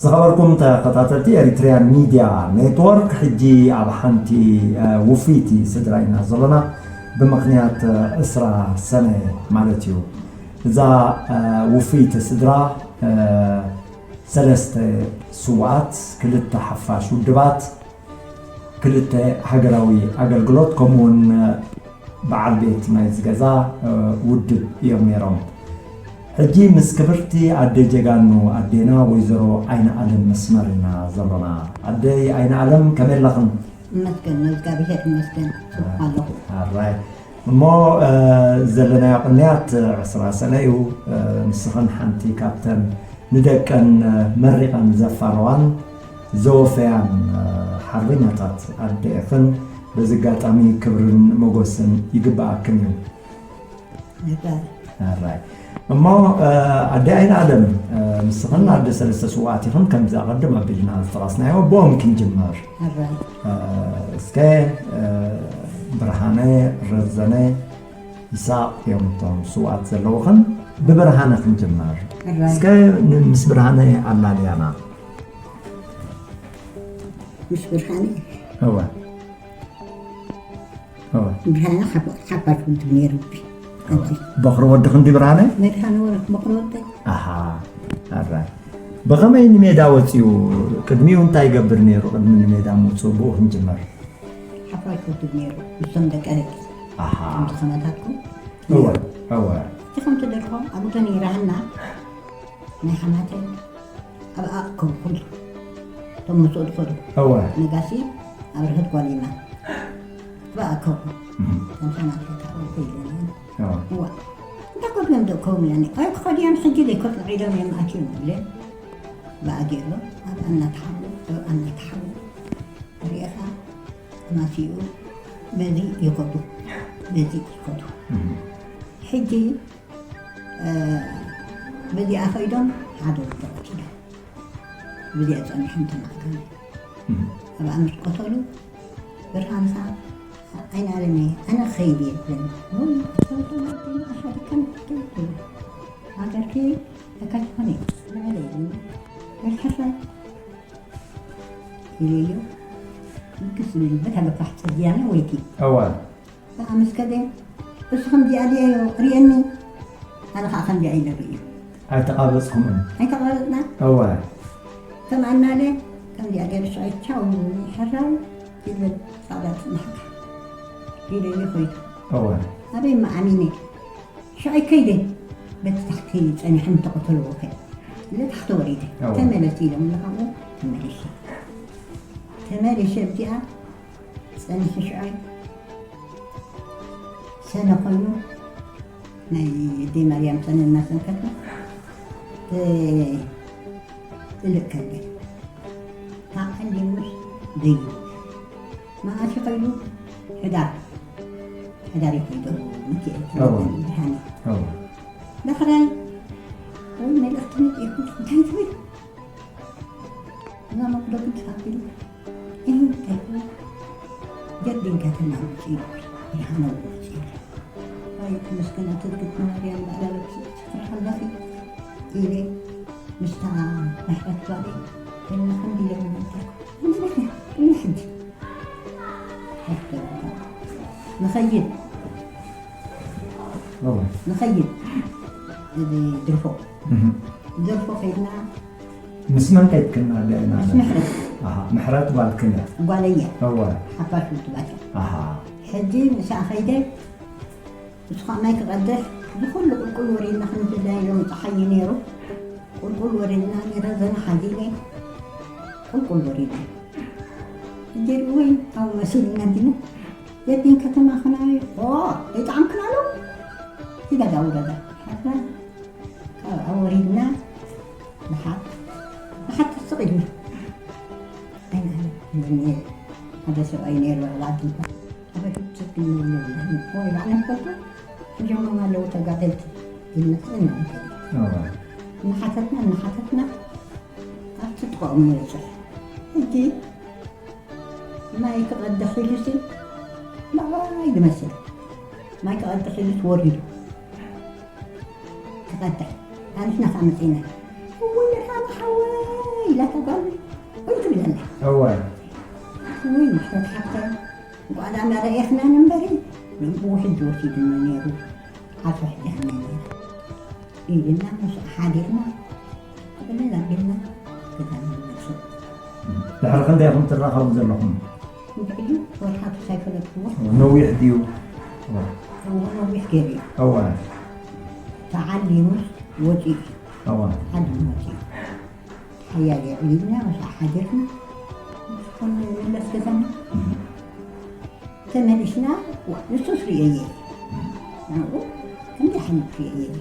ዝኸበርኩም ተኸታተልቲ ኤሪትሪያን ሚድያ ኔትወርክ፣ ሕጂ ኣብ ሓንቲ ውፍይቲ ስድራ ኢና ዘለና። ብምኽንያት ዕስራ ሰነ ማለት እዩ። እዛ ውፍይቲ ስድራ ሰለስተ ስውኣት፣ ክልተ ሓፋሽ ውድባት፣ ክልተ ሃገራዊ ኣገልግሎት፣ ከምኡውን በዓል ቤት ናይዚ ገዛ ውድብ እዮም ነይሮም። ሕጂ ምስ ክብርቲ ኣደ ጀጋኑ ኣዴና ወይዘሮ ኣይነ ኣለም መስመር ኢና ዘሎና። ኣደይ ኣይነ ኣለም፣ ከመይ ኣለኽን? እመስገን፣ ንእግዚኣብሔር እመስገን፣ ጽቡቕ ኣለኹ። ኣራይ። እሞ ዘለናዮ ቅንያት ዕስራ ሰነ እዩ። ንስኽን ሓንቲ ካብተን ንደቀን መሪቐን ዘፋነዋን ዘወፈያን ሓርበኛታት ኣደ ኢኽን። በዚ ኣጋጣሚ ክብርን መጎስን ይግብኣክን እዩ። ኣራይ። እሞ ኣደ ኣይነ ኣለም፣ ንስኽን ኣደ ሰለስተ ስውኣት ኢኽን፣ ከምዚ ኣቐድም ኣቢልና ዝጠቐስናዮ፣ ብኦም ክንጅምር። እስከ ብርሃነ፣ ረዘነ፣ ይስሐቅ እዮም እቶም ስውኣት ዘለውኽን። ብብርሃነ ክንጅምር። እስከ ምስ ብርሃነ ኣላልያና። ምስ ብርሃነ? እወ። እወ። ብርሃነ ሓፋሽ ውድብ ነይሩ። በኽሪ ወዲ ክንዲ ብርሃነ? መድሃነ ወረ በኽሪ ወዲ። ኣሃ። ኣራይ። ብኸመይ ንሜዳ ወፂኡ? ቅድሚኡ እንታይ ይገብር ነይሩ? ቅድሚ ንሜዳ ምውፅኡ ብኡ ክንጅምር። ሓፋሽ ውድብ ነይሩ። ምስቶም ደቂ ኣረቂ። ኣሃ። ከምቲ ከመታትኩም። እወ፣ እወ። እቲ ከምቲ ደርፎ ኣብ ጎኒ ራህና ናይ ሓማተይ ኣብ ኣእከቡ ኩሉ። እቶም ምስኡ ዝኸዱ። እወ። ነጋሲ ኣብ ርህት ጓሊና። ኣብ ኣእከቡ። እም። ከም ሓማተይ ካብኡ ኢለኒ። እወ። እዋ። እንታይ ኮድዮም ደእከቡ ኢለኒ። ኣይ ክኸዱ እዮም ሕጂ ዘይኮት ንዒዶም እዮም ኣትዮም ኢለ። ብኣጌሎ ኣብ ኣናተሓቡ፣ ኣብ ኣናተሓቡ። ሪእኻ ማሲኡ በዚ ይኸዱ፣ በዚ ይኸዱ። እም። ሕጂ፣ እ፣ በዚኣ ኸይዶም ሓደ ወዲ ቀቲሎም። በዚኣ ጸኒሖም ተማእከሉ። እም። ኣብኣ ምስ ቀተሉ፣ ብርሃንሳ ኣይነ ኣለመይ፣ ኣነ ክኸይድ እየ ትብለኒ። ወይ፣ ኣሻድካን ትብሉ። ሃገርኪ ተካይድ ኮነ፣ ንበለ ኢሉኒ። በል ሕራይ ኢለዮ። ምክስ ዝብል በታ ገፋሕ ጽርግያ እኒኣ ወይቲ። እወ። ከኣ ምስ ከደ፣ እሱ ከምዚኣ ድያዮ ርእየኒ፣ ኣነ ከኣ ከምዚኣ ኢለ ርእዮ። ኣይተቓበጽኩምን? ኣይተቓበጽናን። እወ። ከም ኣናለ፣ ከምዚኣ ገይሩ ሽዑ ቻው ሕራይ ይብል ጻዕዳ ጽናሕካ ኢለዮ ኸይዱ። እወ። ኣበይ እሞ ኣሚነ? ሽዑ ከይደ በቲ ታሕቲ ጸኒሖም ተቐተልዎ ከ ኢለ ታሕቲ ወሪደ። ኣዎ። ተመለስ ኢሎም ንኻብኡ ተመሊሰ። ተመሊሰ ኣብዚኣ ጸኒሐ ሽዑ ሰነ ኮይኑ ናይ ኣደይ ማርያም ሰነ እናሰንከትና እ-፣ እልእ ከልደ። ታዕሊሙስ ደዩ። መዓስ ይኸይዱ? ሕዳር። ሕዳር ይኸይዱ። ሚካኤል ኣዎ። ብርሃነ። ኣዎ። ዳሕራይ፣ ወይ መልእኽቲ መጺኡ እንታይ ትብል? እዛ መቕደቱ ትሓቢሉ። እህ፣ እንታይ ትብል? ጀርዲን ከተማ መጺኡ። ብርሃነ መጺኡ። ኣይ፣ ተመስገን፣ ኣትርግት ማርያም፣ ባዕላ ለብሲ ትፍርሒ ኣለኺ ኢለ ምስታ ምሕረት ጓለይ፣ ከመይ ኢለ ምንታይ? ምሕረት እያ፣ እያ ሕጂ። ንኸይድ። እወ። ንኸይድ። እዚ ድርፎ። እህ። ድርፎ ከይድና። ምስ መን ከይድክና? ገና ምስ ምሕረት። ኣሃ፣ ምሕረት ጓልክን እያ? ጓለይ እያ። እወ። ሓፋሽ ውድባት እያ። ኣሃ። ሕጂ ንሳ ኸይደ፣ ንሱ ኸዓ ማይ ክቐድሕ፣ ብኹሉ ቁልቁል ወሪድና ክንድላዮ ጸሓይ እዩ ነይሩ። ቁልቁል ወሪድና፣ ነዛ ዘና ሓዚለ፣ ቁልቁል ወሪድና። እንጀሪ ወይ ኣብኡ መሲልና እንዲና። የዲን ከተማ ኸናይ፣ ኦ፣ ይጥዓምክን ኣሎ? ይገዳ ውረዳ። ሓፍራ፣ ካብኣ ወሪድና፣ ንሓ-፣ ንሓ ትስቕ ኢልና። ኣይንኣለ፣ እንድኒ፣ ሓደ ሰብኣይ ነይሩ፣ ኣባጊ። ኣበይ ክትሰክኒ? ወይ ባዕላ ትፈልጦ? ሒዞሞም ኣለዉ ተጋደልቲ። ኢልና ስእና ንኸይድ። ኣዎ። እናሓተትና፣ እናሓተትና፣ ኣብቲ ጥቕኦም ንበጽሕ። ሕጂ፣ ማይ ክቐድሕ ኢሉሲ፣ ማይ ዝመስል ማይ ክቐድሕ ኢሉስ ወሪዱ ክቐድሕ። ኣንሕና ከኣ መጺና፣ "እወይ፣ ሓወይ!" ኢላታ ጓል፣ ወይ ትብል ኣላ። እወ። ወይ፣ ምሕረት ሓፍተይ፣ እንቋዕ ደኣ መረኤኽናን እምበሪ፣ ብውሕጅ ወሲዱኒ ነይሩ። ዓርሱ ሕጂ ሃመኒ ኢልና ምስኡ ሓዲርና፣ ቅልል ኣቢልና ገዛና ንመጽእ። ድሕሪ ክንደይ ኢኹም ትራኸቡ ዘለኹም? ንብዕዱ ወርሓቱ ሳይፈለጥክዎ። ነዊሕ ድዩ? እዎ፣ ነዊሕ ገይሩ እዩ። እዋ። ተዓሊሙስ ወፂኡ እዩ። እዋ። ተዓሊሙ ወፂኡ። ሓያል የዕሊልና፣ ምስኡ ሓዲርና፣ ምስ ኮነ ንመለስ ገዛና። እም። ተመሊስና፣ ዋ፣ ንሱስ ርእየየ። ንዕኡ ክንደይ ሓሊፉ ርእየየ።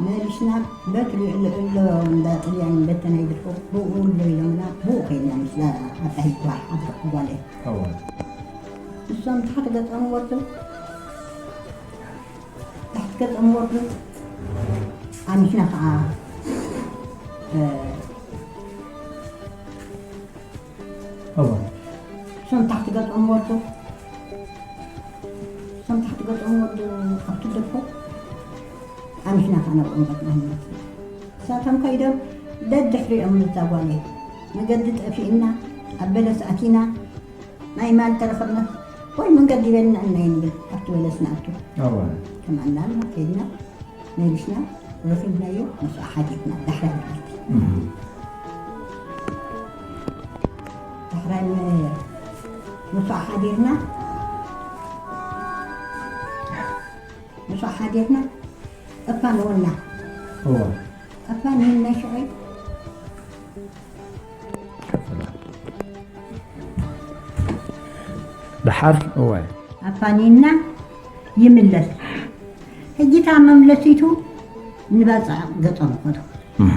መሊስና በትሪ እሎ፣ እሎ እንዳ ጥልያን በተናይ ድርቆ ብኡ እሎ ኢሎምና፣ ብኡ ከይድና ምስላ ኣባይ ጓል፣ ዓዲ ጓል እየ። እዋ። ንሶም ታሕቲ ገጾም ወርዱ፣ ታሕቲ ገጾም ወርዱ፣ ኣሚስና ከኣ፣ እ፣ እዋ። እሶም ታሕቲ ገጾም ወርዱ፣ እሶም ታሕቲ ገጾም ወርዱ ኣብቲ ደርፎ ኣሚስና ከኣ ናብኦም ገጽና ንመጽእ። ንሳቶም ከይዶም ደድሕሪኦም ምስዛ ጓለይ መገዲ ጠፊእና ኣብ በለስ ኣቲና ናይ ማል ተረኸብና ወይ መንገዲ ይበልና እና ይንብል ኣብቲ በለስ ንኣቱ። እዋ። ከማና ከይድና መሊስና ረኺብናዮ፣ ምስኡ ሓዲርና ዳሕራይ መዓልቲ። እህ። ዳሕራይ መ-፣ ምስኡ ሓዲርና፣ ምስኡ ሓዲርና፣ እፋንወና። እዋ። እፋንወና ሽዑ ደሓር፣ እወ። ኣፋኒና ይምለስ። ሕጂ እታ መምለሲቱ ንባጽዕ ገጾም ይኸዱ። እህ።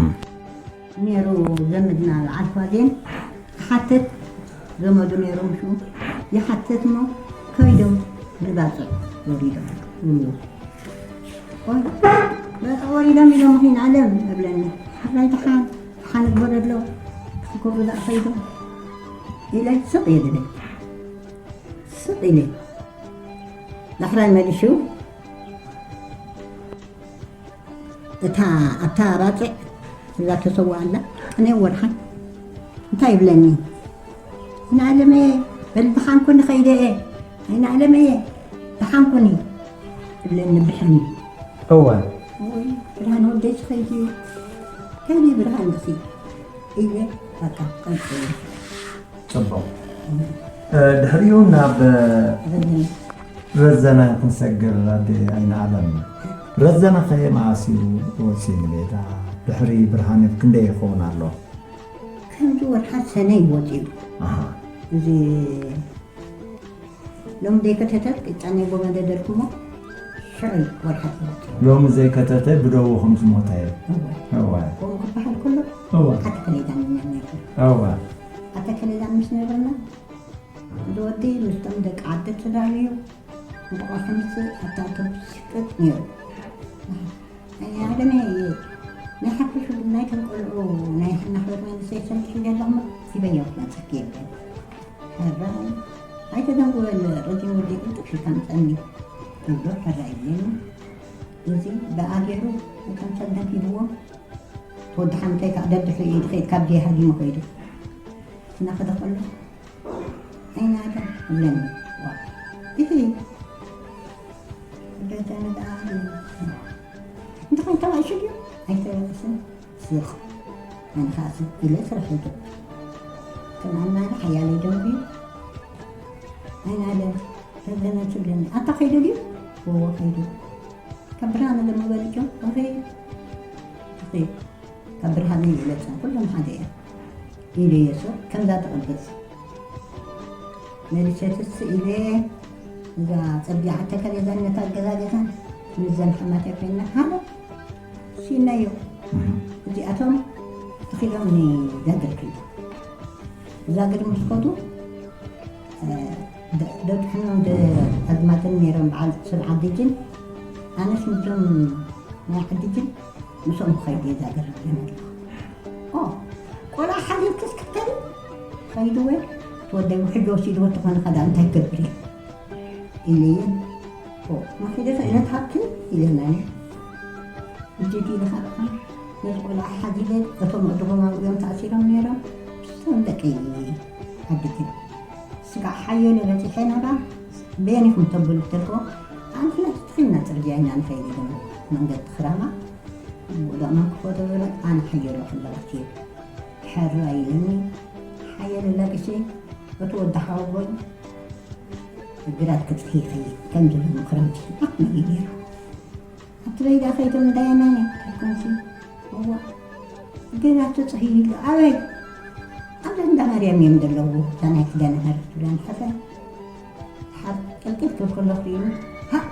ነይሩ ዘመድና በዓል ፋዜን ይሓትት፣ ዘመዱ ነይሩ ምሹ ይሓትት እሞ ከይዶም ንባጽዕ ወሪዶም ይብልዎ። ቆይ፣ ባጽዕ ወሪዶም ኢሎም ኺን ዓለም እብለኒ። ሕራይ ደሓን፣ ደሓን እግበር ኣሎ፣ ክክሩ ደኣ ከይዶም ኢለ ስቕ እየ ዝብል። ስቕ ኢለ። ዳሕራይ መሊሹ እታ፣ ኣብታ ባጽዕ እዛ ተሰውኣ ኣላ፣ ቅኔ ወርሓን እንታይ ይብለኒ? ኣይነ ኣለመየ፣ በል ደሓን ኩኒ ኸይደ እየ። ኣይነ ኣለመየ፣ ደሓን ኩኒ ትብለኒ ብሕልሚ። እወ። ወይ፣ ብርሃን ወደይ ኸይዱ እዩ። ከመይ ብርሃን እዚ? ኢለ በቃ ቀልጠ። ጽቡቕ። እ፣ ድሕሪኡ ናብ፣ እ፣ ረዘነ። ረዘነ ክንሰግር ኣደ ኣይነ ኣለም። ረዘነ ኸ መዓስ እዩ ወፂኡ ንሜዳ? ድሕሪ ብርሃነ ክንደይ ይኸውን ኣሎ? ከምዚ ወርሓ ሰነ እዩ ወፂኡ። ኣሃ። እዚ ሎሚ ዘይከተተት ቅጫ ናይ ጎመን ደደርኩሞ ሽዑ ወርሓት ይወጽእ። ሎሚ ዘይከተተ ብደዉ ከም ዝሞተ እየ። እወ። እወ። ከምኡ ክበሃል ከሎ እወ። ኣተከለ ዳንኛ ነይሩ። እወ። ኣተከለ ዳን ምስ ነበርና፣ እዚ ወዲ ምስቶም ደቂ ዓዲ ተዳልዩ፣ እንቋቑሖ ምስ ኣብታ ኣውቶቡስ ይሽቅጥ ነይሩ። ኣይ፣ ኣደመ፣ ናይ ሓፈሹ ናይቶም ቆልዑ ናይ ሕና ክብረት መንግስቲ ሰልፊ ሒዘ ኣለኹ እሞ፣ ሂበዮ ክመጸኪ የለን። ሕራይ፣ ኣይተደንጉ በል፣ ረዚን ወዲ ቅልጥፍ ኢልካ ምጸኒ። ትብሎ ሕራይ ኢለኒ። እዚ ደኣ ገይሩ፣ እቶም ሰብ ደንፊድዎ፣ ተወዲ ሓምታይ ከኣ ደድሕሪኡ ኢዱ ከይድ፣ ካብ ጀይ ሃዲሙ ከይዱ። እናኸደ ከሎ፣ ኣይናለ፣ እብለኒ። ዋ፣ ኢሂ፣ በተነ ደኣ፣ እንተኾይኑ ተባእሱ ድዩ? ኣይተባእስን። ስቕ። ኣነ ኸዓ ስቕ ኢለ ስራሕ ይገብር። ከም ኣናለ ሓያለይ ደንጉዩ። ኣይናለ፣ ረዘነ ትብለኒ። ኣታ ከይዱ ድዩ? እወ፣ ከይዱ። ካብ ብርሃነ ደሞ በሊጆም፣ እኺ፣ እኺ፣ ካብ ብርሃነ ይበልጸን፣ ኩሎም ሓደ እዮም። ኢለዮ፣ ሶ ከምዛ ትቕብጽ። መሊሰ ትስ ኢለ፣ እዛ ጸቢዓ ተከለ እዛ ነታ ገዛ ገዛን፣ ምስዘን ሓማት ኮይና፣ ሃሎ፣ ሲናዮ። እዚኣቶም ተኺሎም ንዛግር ከይዱ። ዛግር ምስ ከዱ፣ እ፣ ደ-፣ ደድሕኖም ደ-፣ ኣዝማድን ነይሮም በዓል ሰብ ዓዲ ጅን፣ ኣነስ ምስዞም ናይ ዓዲ ጅን ምስኦም ክኸይድ እየ ዛግር እብለን ኣለኹ። ኦ፣ ቆልዓ ሓሊፍክስ ክትከዲ? ከይዱ ወይ? ወደይ ውሕጅ ወሲድዎ እንተኾነ ኸዳ እንታይ ክገብር እየ ኢለየ። ኦ፣ ማኺደ ክእለት ሃብቲ ኢለናኒ። እጅግ ኢለ ኸዓ ነዚ ቆልዓ ሓዚለ እቶም ኣድጎማዊ እዮም ተኣሲሮም ነይሮም። እሶም ደቂ ዓዲ ግን ስጋዕ ሓየሎ በፂሐ ናባ በየን ኢኹም ተብሉ ተልኮ ኣንፍላ ትኽልና ፅርግያ ኢና ንኸይድ ኢሎም መንገዲ ክራማ ወዳእማ ክፎቶ በለ ኣነ ሓየሎ ክለባት እየ። ሕራይ ኢለኒ ሓየሎ ለቂሰ እቲ ወዲ ሓወቦይ ግራት ክጥሒ ይኸይድ ከም ዝብሉ ክረምቲ ኣክመይ ነይሩ ኣብቲ በይዳ ከይቶም እንዳየማነ ኣይኮንሲ እዋ ግራት ትፅሂ ኢሉ ኣበይ ኣብ እንዳ ማርያም እዮም ዘለዉ እታ ናይ ክዳነ ሃረት ብላ ንሓፈ ሓብ ቅልቅል ክብል ከሎ ክሪእኒ ሃ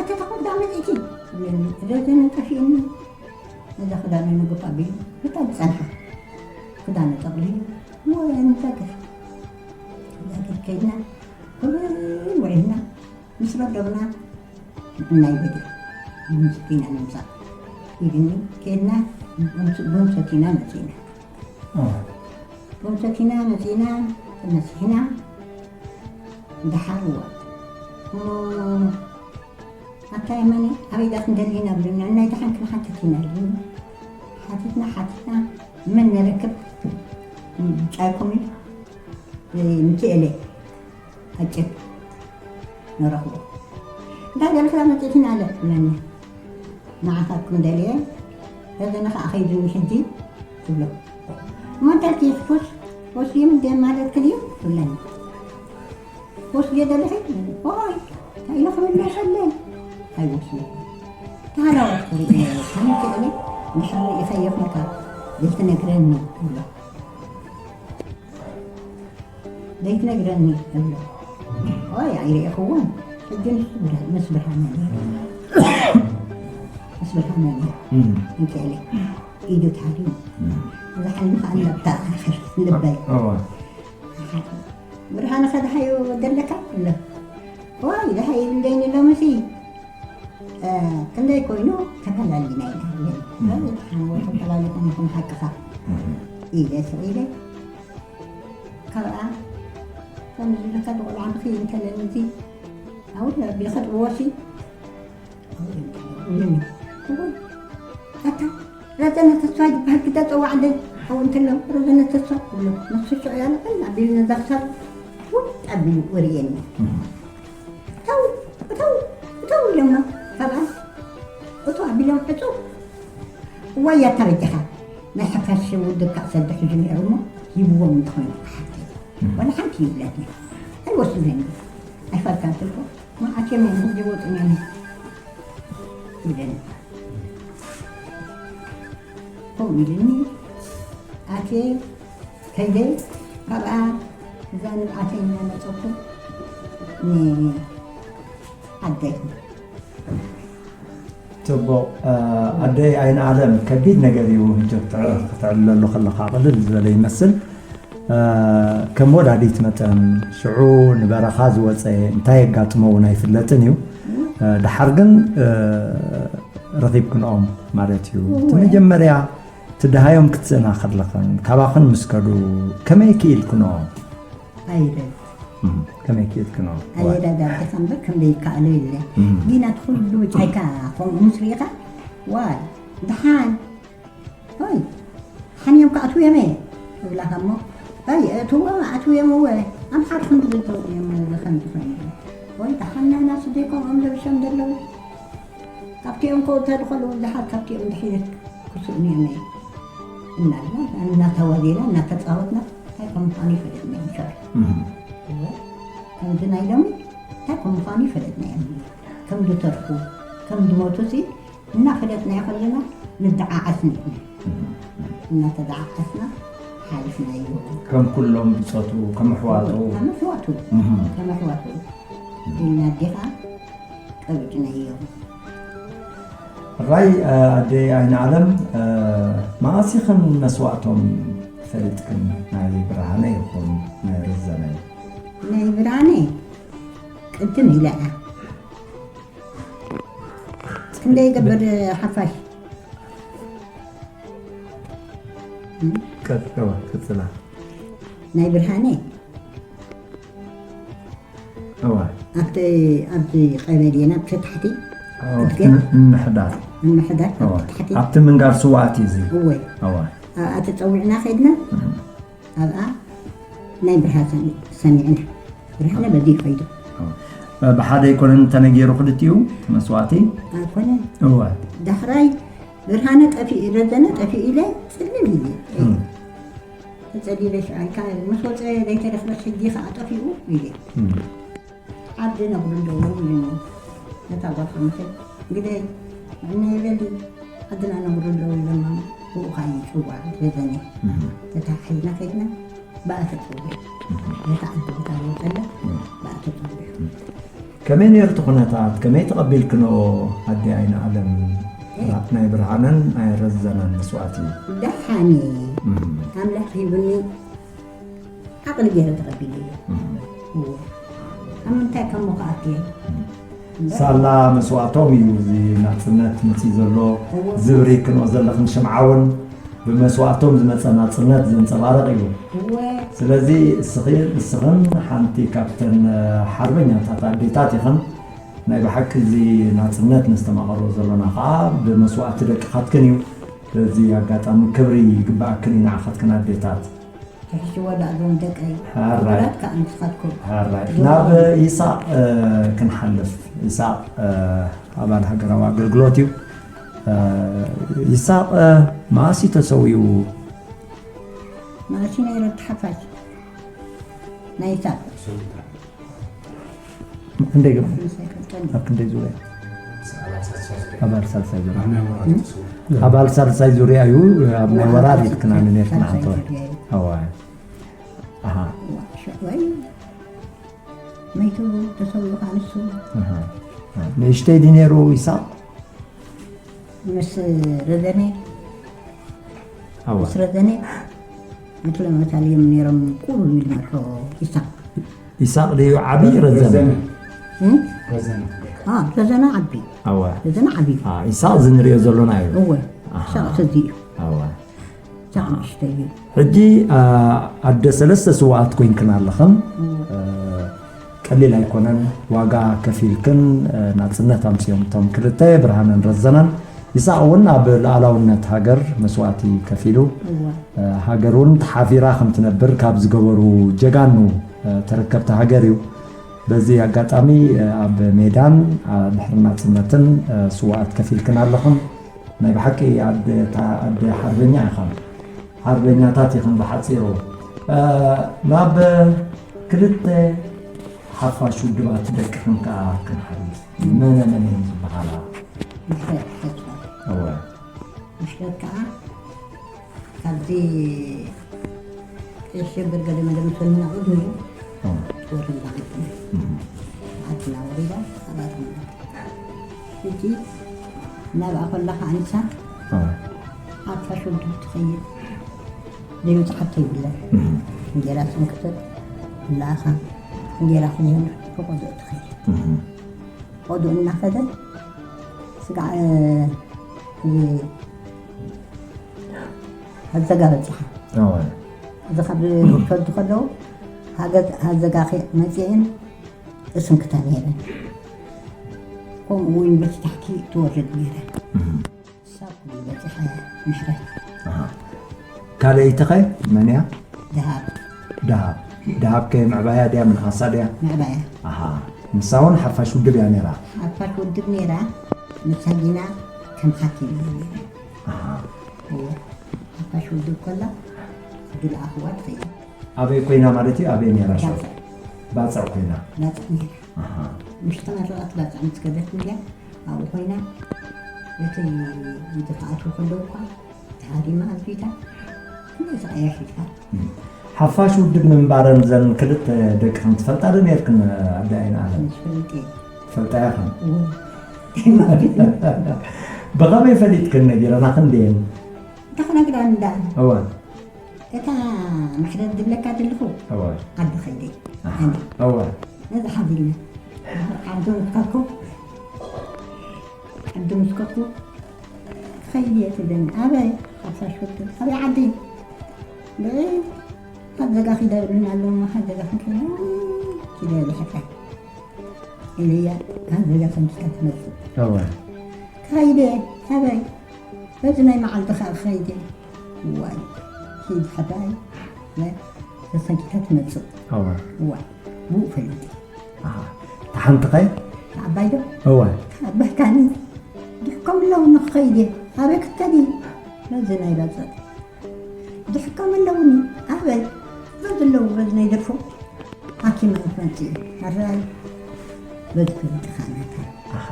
ኣተ ተኾዳ መፅእቲ እብለኒ ረዘነ ጠፊእኒ ነዛ ክዳነ ንግፍ ኣቢሉ እታ ዝፀንሓ ክዳነ ጠቕሊሉ ወንፈግር ዛገር ከይድና ኩሉ ውዒልና ምስ ረገብና እናይ በዲ ቡንሶቲና ንምፃእ ኢድኒ ከይድና ቡንሶቲና መፂና ቡንሶቲና መፂና ተመሲሕና ደሓርዋ ኣታ የማነ ኣበይ ዳት እንደሊና ብሉና ናይ ደሓን ክንሓትት ኢና ኢሉ ሓቲትና ሓቲትና መን ንረክብ ጫይኮሚ ምክኤለ ኣጭር ንረኽቦ እንታይ ደልካ መፂእትና ኣለ መን ንዓኻኩም ደልየ ረዘነ ከዓ ከይድኒ ሕጂ ትብሎ እሞ እንታይ ትይፍኩስ ወስዲም እንደ ማለት ክልዩ ትብለኒ ወስዲ ደለኺ ኦይ እንታይ ኢለ ክምለሰለ ኣይወስዲ ተሃላወት ክርኢ ከመይ ክእለ ንሕሪ ኢኸየኹምካ ዘይትነግረኒ ትብሎ ዘይትነግረኒ እብሎ። ኦይ ኣይርእኹዎን። ሕጂ ንሱ ምስ ብርሃነ ነይሩ። ምስ ብርሃነ ነይሩ። እንክእለ ኢዱ ተሃሪሙ። ዝሓልሚ ከዓ ነብታ ልበይ። ብርሃነ ከድሃዩ ደለካ እብሎ። ኦይ ድሃይ ይብለይኒ ሎምሲ ክንደይ ኮይኑ ተፈላሊና ኢና። ሓንወ ተፈላሊኹም ንኹም ሓቅኻ ኢለ ስቕ ኢለ ካብኣ ከምዚ ኢልካ ብቆልዓ ብኺ እንተለኒ እዚ ኣውል ቢኸጥብዎሲ ኣውል እንተለኒ ኣታ ረዘነ ተስፋ ዝበሃል ግዳ ፀዋዕለይ ኣው እንተሎ ረዘነ ተስፋ እብሎ ነሱ ሽዑ ያለፈን ኣቢሉ ነዛ ክሳብ ውጥ ኣቢሉ ወርእየኒ እተው እተው እተው ኢሎሞ ካብኣ እቶ ኣቢሎም ዕፁ እዋይ ያታ በጃኻ ናይ ሓፋሽ ውድብ ካእ ሰልዲ ሕጂ ነይሩ እሞ ሂብዎም እንተኾይኑ ሓቂ ዋላ ሓንቲ ይብለኒ ኣይወስድን ኣይፈልካን ስልኮ ማዓት እዮም እዮም ሕጂ ወፅኛኒ ይብለኒ ከምኡ ኢሉኒ ኣትየ ከይደ ካብኣ እዛ ንብዓተይ እናመፀኩ ንዓደይ ፅቡቕ ኣደይ ኣይንኣለም ከቢድ ነገር እዩ ህጆ ክትዕልለሉ ከለካ ቅልል ዝበለ ይመስል ከም ወላዲት መጠን ሽዑ ንበረኻ ዝወፀ እንታይ የጋጥሞ እውን ኣይፍለጥን እዩ ድሓር ግን ረኺብክንኦም ማለት እዩ እቲ መጀመርያ ትደሃዮም ክትስእና ከለኽን ካባኽን ምስ ከዱ ከመይ ክኢልክንኦም ኣይረድ ከመይ ክኢልክንኦም ኣየዳዳድኻ እምበር ከም ዘይከኣሎ የለ ጊና እቲ ኩሉ ብጫይካ ከምኡ ምስ ርኢኻ ዋይ ደሓን ይ ሓንዮም ክኣትውዮም እየ እብላኻ እሞ ይ እትዎም ኣትውዮም እወ ኣምሓር ክንዲ ዝተውዮም ዝኸምቲ ኮይኑ ወይ ደሓናና ስደይ ከምኦም ለብሾም ዘለዉ ካብቲኦም ከውተ ዝኾኑ ብዙሓት ካብቲኦም ድሕሪት ክስእኑ እዮም እዮም እናልና እናተዋዜና እናተፃወትና እንታይ ከም ምዃኑ ይፈለጥና እዮም ሸር እወ ከምዚ ናይ ሎሚ እንታይ ከም ምዃኑ ይፈለጥና እዮም ከም ዝተርፉ ከም ዝሞቱ ሲ እናፈለጥናዮ ከለና ንደዓዓስ ነርና እናተደዓዓስና ሓሊፍናዮ ከም ኩሎም ብፆቱ ከም ኣሕዋቱ ከም ኣሕዋቱ ከም ኣሕዋቱ ኢልና ኣዴኻ ቀቢጥናዮ ራይ ኣደይ ኣይንዓለም መዓስ ኢኽን መስዋእቶም ፈሊጥክን ናይ ብርሃነ ይኹን ናይ ረዘነ ናይ ብርሃነ ቅድም ኢለ እያ ክንደይ ይገብር ሓፋሽ ቀጥዋ ቅፅላ ናይ ብርሃነ እዋ ኣብቲ ኣብዚ ቀበሌና ብተታሕቲ ኣብቲ ምምሕዳር ምምሕዳር እዋ ታሕቲ ኣብቲ ምንጋር ስዋኣት እዩ እዚ እወ እዋ ኣብኣ ተፀዊዕና ከይድና ኣብኣ ናይ ብርሃን ሰሚ- ሰሚዕና ብርሃነ በዚ ይኸይዱ ብሓደ ኣይኮነን ተነገሩ ክልቲኡ እቲ መስዋእቲ ኣይኮነ እወ ዳሕራይ ብርሃነ ጠፊኡ ረዘነ ጠፊኡ ኢለ ፅልም ኢለ ተፀሊለ ሽዓልካ ምስ ወፀ ዘይተረኽበስ ሕጂ ከዓ ጠፊኡ ኢለ ዓዲ ነብሩ ኣለዉ ኢሉኒ ነታ ጓል ሓሙሽተ ግደ ንዕና ይበሊ ዓድና ነብሩ ኣለዉ ኢሎማ ብኡ ከዓ ይፅዋዕ ረዘነ ተታሓሒዝና ከይድና ብኣ ተፀዊዑ ነታ ዓዲ ቦታ ዝወፀላ ብኣ ተፀዊዑ ከመይ ነይሩ እቲ ኩነታት ከመይ ተቐቢልክንኦ ኣዲ ኣይነ ኣለም ናይ ብርሃነን ናይ ረዘነን መስዋእቲ ደሓኒ ኣምላኽ ሂቡኒ ዓቕሊ ገይረ ተቐቢለዮ እዎ ኣብ ምንታይ ከም ምኽኣት እየ ሳላ መስዋእቶም እዩ እዚ ናፅነት መፅዩ ዘሎ ዝብሪ ክንኦ ዘለኽን ሽምዓ እውን ብመስዋእቶም ዝመፀ ናፅነት ዘንፀባርቕ እዩ እወ ስለዚ እስኺ እስኽን ሓንቲ ካብተን ሓርበኛታት ኣዴታት ኢኽን ናይ ብሓቂ እዚ ናፅነት ነስተማቐሮ ዘሎና ከዓ ብመስዋእቲ ደቅኻትክን እዩ በዚ ኣጋጣሚ ክብሪ ይግባኣክን እዩ ንዓኻትክን ኣዴታት ትሕሽዎ ዳኣ እዞም ደቀይ ሓራይ ውላት ከዓ ንስኻትኩም ሓራይ ናብ ይሳቅ ክንሓልፍ ይሳቅ ኣባል ሃገራዊ ኣገልግሎት እዩ ይሳቅ መኣስ እዩ ተሰዊኡ ማእሲ ነይረ ተሓፋሽ ናይ ይሳቅ ክንደይ ገ ምስ ኣይፈልጠኒ ኣብ ክንደይ ዙሪያ ኣባል ሳልሳይ ዙሪያ ኣባል ሳልሳይ ዙሪያ እዩ ኣብ ናይ ወራር ይትክናን ነርክና ሓንተ ኣዋ ኣሃ ወይ መይቱ ተሰዊኡ ከዓ ንሱ ንእሽተይ ድዩ ነይሩ ይሳቅ ምስ ረዘነ ኣዋ ምስ ረዘነ መትለ መታል እዮም ነይሮም ቁሩብ ይመርሖ ይሳቅ ይሳቅ ድዩ ዓብዪ ረዘነ ረዘነ ዓቢ ኣዋ ረዘነ ዓቢ ይሳቅ ዝንሪኦ ዘሎና እዩ እወ ይሳቅ ተዚ እዩ ኣዋ ይሳቅ ንእሽተይ እዩ ሕጂ ኣደ ሰለስተ ስዋኣት ኮይንክን ኣለኽን ቀሊል ኣይኮነን ዋጋ ከፊልክን ናፅነት ኣምፅኦም እቶም ክልተ ብርሃነን ረዘነን ይስሐቅ እውን ኣብ ሉኣላውነት ሃገር መስዋእቲ ከፊሉ ሃገር እውን ተሓፊራ ከምትነብር ካብ ዝገበሩ ጀጋኑ ተረከብቲ ሃገር እዩ። በዚ ኣጋጣሚ ኣብ ሜዳን ድሕሪ ናፅነትን ስውኣት ከፊልክን ኣለኽን። ናይ ብሓቂ ኣደ ሓርበኛ ኢኽን። ሓርበኛታት ኢኽን ብሓፂሩ። ናብ ክልተ ሓፋሽ ውድባት ደቅኽን ከዓ ክንሓልፍ። መነ መን እየን ዝበሃላ? ምሕረት ተስፋ እወ ምሕረት ከዓ ካብዚ ቀይሕ ሸበል ገለ መለ ምስ ወንና ቅድሚ እወ ወርዳ ዓድና ወሪዳ ኣብኣ ተመለስና። ሕጂ ናብኣ ከላ ከዓ ንሳ እወ ሓፋሽ ውድብ ትኸይድ ዘይበፅሓቶ የብለን። እንጌራ ስንክትል ላኻ እንጌራ ክምህር ብቆዶ ትኸይድ። ቆዶ እናኸደ ስጋዕ እዚ ኣዘጋ በፂሓ። እወ እዚ ካብ ከዱ ከለዉ ሃገዝ ኣዘጋ መፅኤን እስንክታ ነይረን። ከምኡ እውን በቲ ታሕቲ ትወርድ ነይረን። ሳብ በፂሓ ምሕረት ካልኣይቲ ኸ መን እያ? ደሃብ ደሃብ። ደሃብ ከ ምዕባያ ድያ ምንኣሳ ድያ? ምዕባያ ኣሃ ንሳ እውን ሓፋሽ ውድብ እያ ነይራ። ሓፋሽ ውድብ ነይራ። ንሳ ጊና ከም ሓኪም እያ ነይራ። ኣሃ እወ ሓፋሽ ውድብ ከላ ዝለኣኽዋ ትኸይድ። ኣበይ ኮይና ማለት እዩ? ኣበይ ነይራ? ሸው ባፅዕ ባፅዕ ኮይና። ባፅዕ ነይራ። ኣሃ ምሽ ተመረቐት ባፅዕ ምስ ከደት ሚድያ ኣብኡ ኮይና እቲ ዝከኣቱ ከለዉ እኳ ተሃዲማ ኣቢታ ክንደይ ስቓያ ሒዝካ ሓፋሽ ውድብ ምንባረን ዘን ክልተ ደቅኽን ትፈልጣ ዶ ነርክን? ኣደ ኣይንኣለም ምስ ፈልጤ ትፈልጣ ኢኽን። እውን ብኸመይ ፈሊጥክን ነጊረና ክንደየን? እንተ ክነግራ እንዳ እወ እታ ምሕረት ዝብለካ ዘለኹ እወ ዓዲ ኸይደ ኣሃ እወ ነዚ ሓዚልና ዓዲ ምስከኩ ዓዲ ምስከኩ ኸይድ እየ ትብለኒ። ኣበይ ሓፋሽ ውድብ ኣበይ ዓዲ? ብዒ ኣብ ዘጋ ኪዳ ይብሉና ኣለዉ። እሞ ካብ ዘጋ ክንከይድ ኪደ ይብለ ሕፍረት ኢለያ፣ ካብ ገዛ ሰንኪታ ትመጽእ። እወ። ከይደ፣ ኣበይ? በዚ ናይ መዓልቲ ከኣ ከይደ። ዋይ፣ ኪድ ሓባይ፣ ነ-፣ ተሰንኪታ ትመጽእ። እወ። ዋይ፣ ብኡ ፈሊጠ። ኣሃ። ተሓንቲ ኸይ? ተዓባይ ዶ? እወ። ተዓባይ ካኒ፣ ድሕኮም ኣለዉ ንኽኸይደ። ኣበይ ክትከዲ? በዚ ናይ ባጽዕ። ድሕኮም ኣለውኒ። ኣበይ? በዚ ኣለዉ፣ በዚ ናይ ደርፎ። ሓኪም ኣይትመጽእ። ኣራይ፣ በዚ ፈሊጥኻ ናታ። ኣሃ፣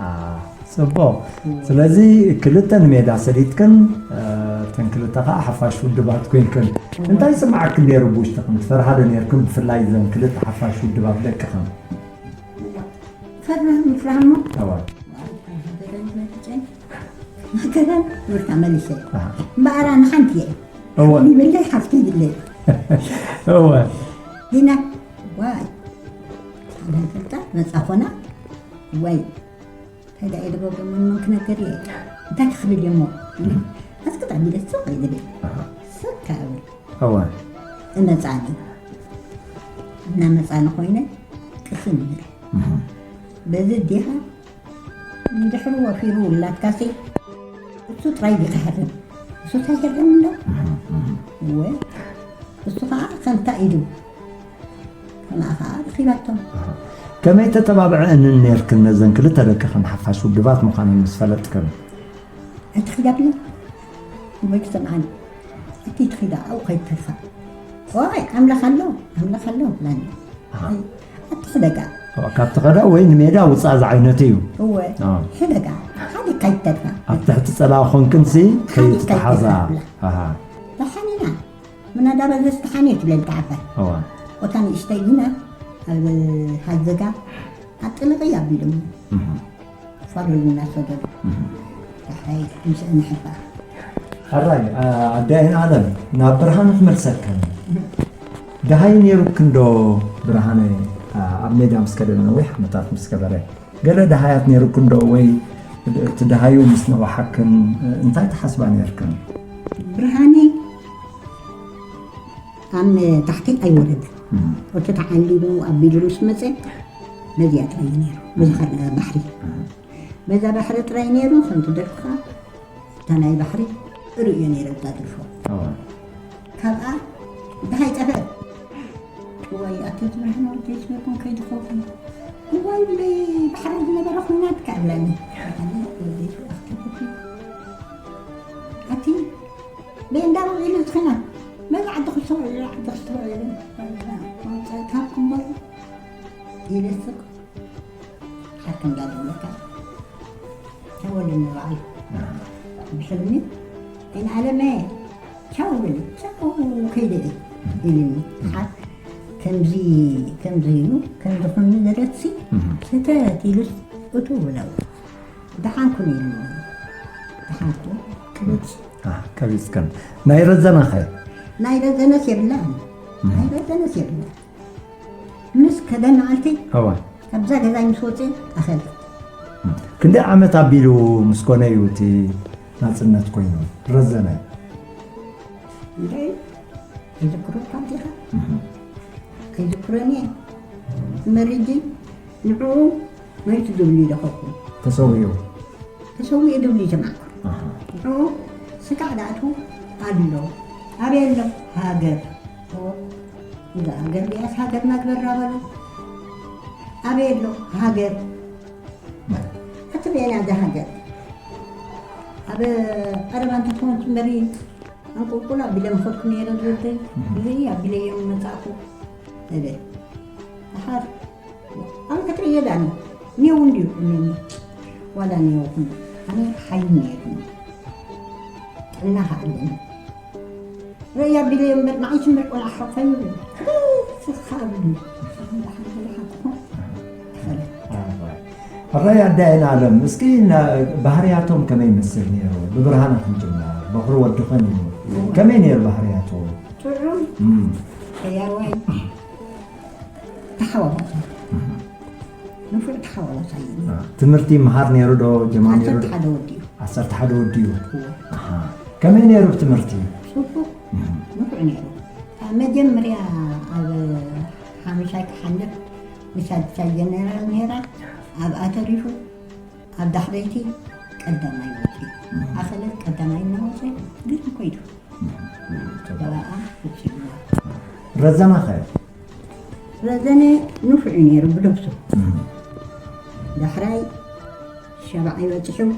ጽቡቕ። እም። ስለዚ ክልተ ንሜዳ ሰዲድክን፣ እ፣ እተን ክልተ ኸኣ ሓፋሽ ውድባት ኮይንክን። እም። እንታይ ይስምዓክን ነይሩ ብውሽጥኽን? ትፈርሃ ዶ ነይርክን? ብፍላይ እዘን ክልተ ሓፋሽ ውድባት ደቅኽን? ፈርህ ምፍራህ እሞ። እዋ። መከራን ብርካ መሊሰ። ኣሃ። እምበኣር ኣነ ሓንቲ እየ። እወ። ይብለይ ሓፍቲ ይብለይ። እወ። ዲና፣ ዋይ። ኣነ ፈልጣ መጻ ኮና፣ ዋይ። እንታይ ደኣ ኢለ ገብረ ምን ምን ክነገር እየ? እንታይ ክኽብል እየ እሞ? ኣስክታ ቢለ ስቕ ኢለ። ኣሃ። ስቕ ካብ። እወ። እመጻኒ። እናመጻኒ ኮይነ ቅስን ይብል። እህ። በዚ ዲኻ እንድሕሪ ወፊሩ ውላድካሲ እሱ ጥራይ ዲኻ ሕርም። እሱ እንታይ ይሕርም እንዶ? እህ፣ እህ። እወ። እሱ ኸዓ ከምታ ኢዱ። ከምኣ ኸዓ ረኺባቶ። ኣሃ። ከመይ ተተባብዐንን ነርክን ነዘን ክልተ ደቅኽን ሓፋሽ ውድባት ምዃነን ምስ ፈለጥክን? ኣቲ ኺዳ ብለኒ። ወይ ትሰምዓኒ። ኣቲ ትኺዳ ኣብኡ ከይትተርፋ። ዋይ፣ ኣምላኽ ኣሎ፣ ኣምላኽ ኣሎ ብላኒ። ኣሃ። ኣቲ ሕደጋ። ኦ፣ ካብቲ ኸዳ ወይ ንሜዳ ውፃእ ዝዓይነቱ እዩ። እወ፣ ኣዎ። ሕደጋ። ሓደ ከይትተርፋ። ኣብ ትሕቲ ጸላኢ ኾንክንሲ ሓደ ከይትተሓዛ። ከይትተርፋ ብላ። ኣሃ። ተሓኒና። ምናዳባ ዘስተሓኔ ትብለል ተዓባይ። እዋ። ወታ ንእሽተይ ግና ኣብ ሃዘጋ ኣጥልቂ ኣቢሎም። እህ። ፋሉል እናሰደዱ። እህ። ተሓይ ምስ እንሕባ። ሕራይ፣ ኣ-፣ ኣደ ኣይን ዓለም፣ ናብ ብርሃነ ክመልሰከን። እህ። ደሃይ ነይሩክን ዶ ብርሃነ፣ ኣ-፣ ኣብ ሜዳ ምስ ከደ ነዊሕ ዓመታት ምስ ገበረ? ገለ ደሃያት ነይሩክን ዶ? ወይ እቲ ደሃዩ ምስ ነዋሓክን እንታይ ትሓስባ ነይርክን? ብርሃነ ኣብ ታሕቲ ኣይወረደን። እም። እቲ ተዓሊሙ ኣቢሉ ምስ መጸ፣ በዚኣ ጥራይ ነይሩ። በዚ ኸ-፣ ባሕሪ። እም። በዛ ባሕሪ ጥራይ ነይሩ፣ ከምቲ ደርፍኻ፣ እታ ናይ ባሕሪ እርእዮ ነይረ፣ እታ ደርፎ። እዋ። ካብኣ ደሃይ ጠፍአ። እዋይ፣ ኣቶ ትብርሃን ወልደየስ በይኩም ከይድኸኹም። እዋይ፣ ብለይ ባሕሪ ዝነበረ ኹናት ከኣላኒ። ኣነ ወልደየስ ኣኽተኩቲ። ኣቲ በይ እንዳ ውዒሉ ዝኽና። መዛ ዓዲ ክስተውዕሉ፣ ዓዲ ክስተውዕሉ። ካብ ኩምበር ኢለ ስቕ። ሓቂ እንዳደለካ ተወልኒ በዓል። ብሕልሚ፣ "ኣይን ዓለመ፣ ቻው በሊ፣ ቻው፣ ከይደ እየ" ኢልኒ። ሓ-፣ ከምዚ፣ ከምዚ ኢሉ፣ ከምዚ ኮይኑ ዘረትሲ፣ እህ። ሰተት ኢሉስ እቱ ብለው። ደሓንኩን ኢሉ። ደሓንኩ፣ ቅብጽ። ኣህ፣ ቀቢጽክን። ናይ ረዘነኸ? ናይ ረዘነስ የብላን። እህ። ናይ ረዘነስ የብላን። ምስ ከደ መዓልቲ እዋ። ካብዛ ገዛይ ምስ ወፅእ ኣኸለ። ክንደይ ዓመት ኣቢሉ ምስ ኮነ እዩ እቲ ናፅነት ኮይኑ? ረዘነ። እንደ ይዝክሩ እኳ እንዲኻ? እህ። ኣይዝክሮን እየ። መሪጂ ንዕኡ መሪቱ ዝብሉ ይረኸብኩ። ተሰዊኡ? ተሰዊኡ ዝብሉ ይሰማዕኩ። ኣሃ። ንዕኡ ስጋዕ ዳእቱ ኣሎ። ኣበይ ኣሎ? ሃገር። እዛ ሃገር ዲያስ ሃገር ናግበራ በሉ። ኣበይ ኣሎ? ሃገር። ኣቲ በየና እዛ ሃገር? ኣብ ቀረባ እንተትኾን ትንበሪ፣ ኣንቁልቁል ኣቢለ ምኸድኩ ነይረ ዝወደይ። እህ። እዚ ኣቢለዮም መጻእኩ። እበ። ደሓር፣ ኣነ ክትርእዮ ዳኒ፣ ኔው እንድዩ እምኒ። ዋላ ኔው ኩን፣ ኣነ ሓይል ነይርኒ። ጥዕና ከኣለኒ። ርእያ ኣቢለዮ እምበር፣ ንዓይ ትንበር ቆልዓ ሓቆፈኒ ይብል። ስኻ ኣብኒ። ደሓን፣ ደሓን፣ ደሓን፣ ክኾን። ተኸለ። ሕራይ ኣደ ኣይን ዓለም፣ እስኪ ና-፣ ባህርያቶም ከመይ ይመስል ነይሩ? ብብርሃነ ክንጅምር፣ በኹሪ ወድኽን እዩ። ከመይ ነይሩ ባህርያቱ? ጥዑም፣ እም። ሕያዋይ፣ ተሓዋዋሳይ። እም። ንፉዕ ተሓዋዋሳይ እዩ። አ፣ ትምህርቲ ይምሃር ነይሩ ዶ? ጀማሚሩ ዓሰርተ ሓደ ወዲኡ። ዓሰርተ ሓደ ወዲኡ? እወ። ኣሃ። ከመይ ነይሩ ብትምህርቲ? ጽቡቕ። እም። ንፉዕ ነይሩ። ኣብ መጀመርያ ኣብ ሓሙሻይ ክሓልፍ ምስ ኣዲስ ጀነራል ነይራ። ኣብኣ ተሪፉ ኣብ ዳሕረይቲ ቀዳማይ ወፂኡ። ኣኸለ ቀዳማይ እናወፀ ግን ኮይዱ። ገባኣ ውፅእዋ። ረዘናኸ? ረዘነ ንፉዕ እዩ ነይሩ ብነብሱ። ዳሕራይ ሸባዓይ በፂሑ፣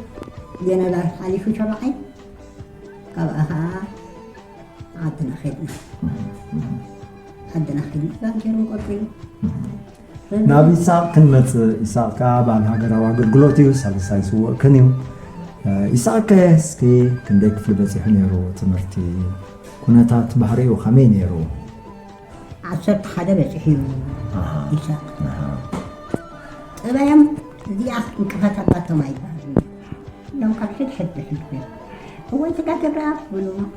ጀነራል ሓሊፉ ሸባዓይ። ካብኣ ከዓ ዓድና ኸድና። ዓድና ኸድና ባንጀርን ቆፂሉ። ናብ ይስሐቅ ክንመፅእ፣ ይስሐቅ ከዓ ኣባል ሃገራዊ ኣገልግሎት እዩ፣ ሳልሳይ ስውእክን እዩ። ይስሐቅ ከ እስኪ ክንደይ ክፍሊ በፂሑ ነይሩ ትምህርቲ? ኩነታት ባህሪኡ ከመይ ነይሩ? ዓሰርተ ሓደ በፂሑ እዩ። ይስሐቅ። ጠባዮም እዚኣ እንቅፋት ኣባቶም ኣይበሃልን። እሎም ካብ ሕድ ሕድ ብሕድ እወ ስጋ ገብረኣብ ክብሉ እሞ፣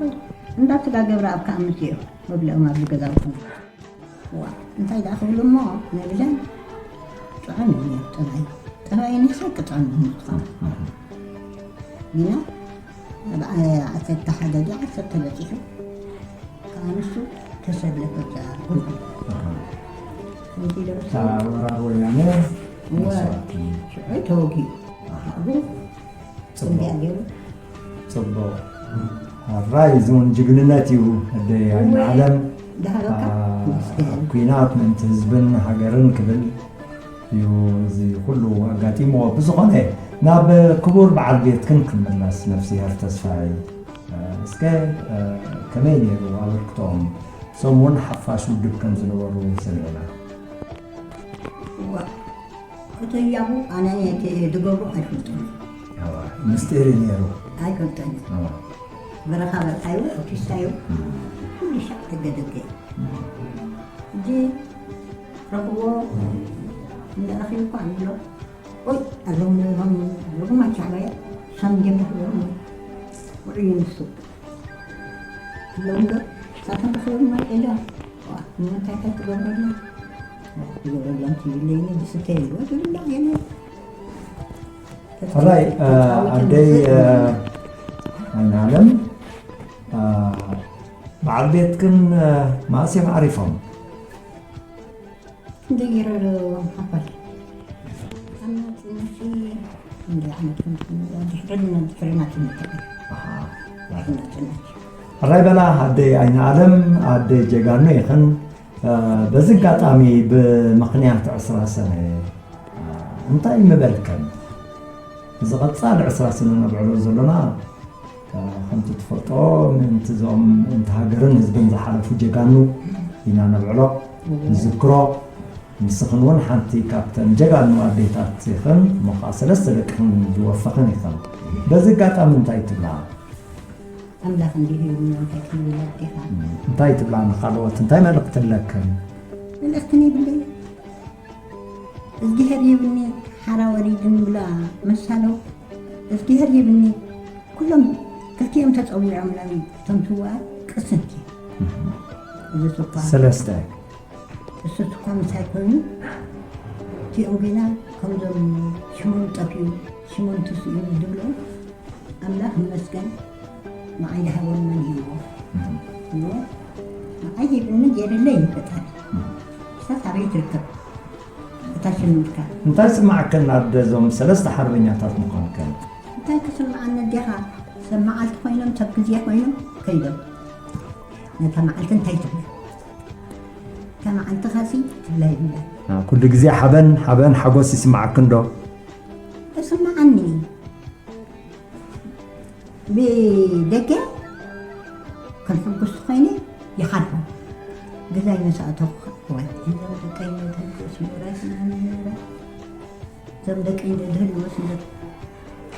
እንዳ ስጋ ገብረኣብ ከዓ ምፅኡ መብልኦም ኣብዚ ገዛውትና። ዋ እንታይ ደኣ ክብሉ እሞ፣ ንብለን ጥዑም እዩ ነይሩ ጠባይ። ጠባይ ናይ ሓቂ ጥዑም እዩ ነይሩ። ግና ኣብ ዓሰርተ ሓደ ድዩ ዓሰርተ በፂሑ ከዓ ንሱ ተሰለፈ እዛ ጉልጉል። ከምዚ ኢለ እታ ወራር ወያነ እወ፣ መስዋእቲ። ሽዑ ተወጊኡ። ኣብኡ ጽምቢያ ገይሩ። ጽቡቕ። ሕራይ፣ እዚ እውን ጅግንነት እዩ። ኣደይ ኣይንዓለም ዳሃበካ ኣብ መስገን። ኲናት ምእንቲ ህዝብን ሃገርን ክብል እዩ እዚ ኩሉ ኣጋጢምዎ። ብዝኾነ ናብ ክቡር በዓል ቤትክን ክንምለስ ነፍስሄር ተስፋይ። እስከ ከመይ ነይሩ ኣበርክቶኦም? እሶም እውን ሓፋሽ ውድብ ከም ዝነበሩ ሰሚዕና። እዋ፣ እቲ ህያቡ ኣነ እቲ ዝገብሮ ኣይፈልጦን። ምስጢር እዩ ነይሩ። ኣይፈልጦን። በረኻ በርካዩ፣ ኦቲስታ እዩ። ኩሉ ሻዕ ደገ ደገ እዩ። ሕጂ ረኽቦ እንዳረኺቡ እኳ ንብሎ፣ ወይ ኣሎም ንብሎም፣ ንብሎም ኣቻዕባያ፣ ሳም ጀምር ንብሎም፣ ውዕዩ ንሱ። ሎም ዶ ሳቶም ረኽቦም ኢለ፣ ዋ፣ ንምንታይ እንታይ ትገብረሎም? ትገብረሎም ትብለኒ፣ ዝስተ የለ፣ ትብላ የለ። ሕራይ፣ ኣደይ ኣይንዓለም፣ በዓል ቤትክን መኣስ እዮም ዓሪፎም? ክንደይ ገይረ ዶ ሓፋሽ? ኣብ ናጽነት ክንደይ ዓመት ከም ዝነበረ ድሕሪ ና-፣ ድሕሪ ናጽነት ተቐይሩ። ኣሃ። ድሕሪ ናጽነት። ሕራይ በላ ኣደይ ኣይንዓለም፣ ኣደይ ጀጋኑ ኢኽን። በዚ ኣጋጣሚ ብምኽንያት ዕስራ ሰነ እንታይ ምበልከን? እዚ ቀጻሊ ዕስራ ሰነ ነብዕሎ ዘሎና ከምቲ ትፈልጦ ምእንቲ እዞም ምእንቲ ሃገርን ህዝብን ዝሓለፉ ጀጋኑ ኢና ነብዕሎ፣ ንዝክሮ። ንስኽን እውን ሓንቲ ካብተን ጀጋኑ ኣዴታት ኢኽን፣ እሞ ኸዓ ሰለስተ ደቅኽን ዝወፈኽን ኢኽን። በዚ ኣጋጣሚ እንታይ ትብላ? ኣምላኽ እንዲህ ይብሉ እንታይ ትብሉ ኣዴኻ? እንታይ ትብላ ንኻልኦት? እንታይ መልእኽቲ ኣለክን? መልእኽቲ የብለይ። እዝግሄር ይብኒ ሓራ ወሪድን ብላ መሳለው። እዝግሄር ይብኒ ኩሎም ክልቲኦም ተጸዊዖም ናይ እቶም ስውኣት ቅስንቲ። እዚ ስኳ ሰለስተ እሱ ስኳ ምሳይ ኮይኑ እቲኦም ግና ከምዞም ሽሞም ጠፊኡ ሽሞም ትስኡ ዝብሉ ኣምላኽ ይመስገን። ንዓይ ዝሃቦም መን ሂብዎ? እሞ ንዓይ ሂብኒ ገይሩለይ እዩ ፈጣሪ። እሳስ ኣበይ ትርከብ? እታ ሽምልካ እንታይ ስማዓከን ኣደ እዞም ሰለስተ ሓርበኛታት ምዃንከን? እንታይ ክስምዓኒ ኣዴኻ? ሰብ መዓልቲ ኮይኖም ሰብ ግዜ ኮይኖም ከይዶም። ነታ መዓልቲ እንታይ ትብላ? እታ መዓልቲ ኻሲ ትብላ ይብላ። ኩሉ ግዜ ሓበን ሓበን ሓጎስ ይስማዓክን ዶ? ተስምዓኒ። ብደገ ከም ሕጉስ ኮይነ ይሓልፎ። ገዛይ መሳእተኹ እዋይ እዞም ደቀይ ነተንኮስ ምራት ምናምን ምራት እዞም ደቀይ ደድህል ወስነት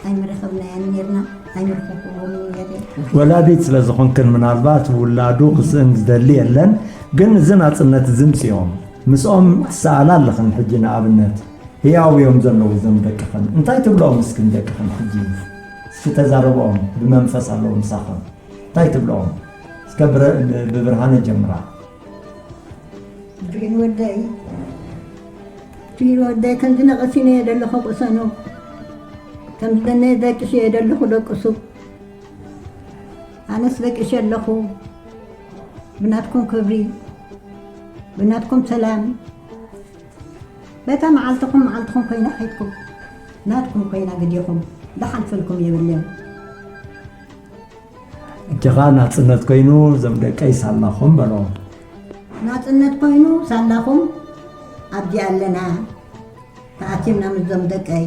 ኣይምረኸብናያን ነርና። ኣይምረኸብኩዎም ነረ። ወላዲት ስለ ዝኾንክን ምናልባት ውላዱ ክስእን ዝደሊ የለን። ግን እዚ ናጽነት እዚ ምጽኦም ምስኦም ትሰኣላ ኣለኽን። ሕጂ ንኣብነት ህያው እዮም ዘለዉ እዞም ደቅኽን። እንታይ ትብልኦም እስኪ ንደቅኽን ሕጂ? እስኪ ተዛረብኦም፣ ብመንፈስ ኣለዉ ምሳኽን። እንታይ ትብልኦም? እስከ ብረ-፣ ብብርሃነ ጀምራ። ብርሂን ወደይ፣ ብርሂን ወደይ፣ ከምዚ ነቐሲነ እየ ዘለኹ ቅሰኑ። ከምዚ ደነ ደቂሰ እየ ዘለኹ ደቅሱ። ኣነስ ደቂሰ ኣለኹ። ብናትኩም ክብሪ፣ ብናትኩም ሰላም። በታ መዓልትኹም መዓልትኹም ኮይና ኸይድኩም፣ ናትኩም ኮይና ግዴኹም፣ ዝሓልፈልኩም የብልን። እጀኻ ናጽነት ኮይኑ፣ እዞም ደቀይ ሳላኹም በሎ። ናጽነት ኮይኑ ሳላኹም ኣብዚ ኣለና፣ ተኣኪብና ምስዞም ደቀይ።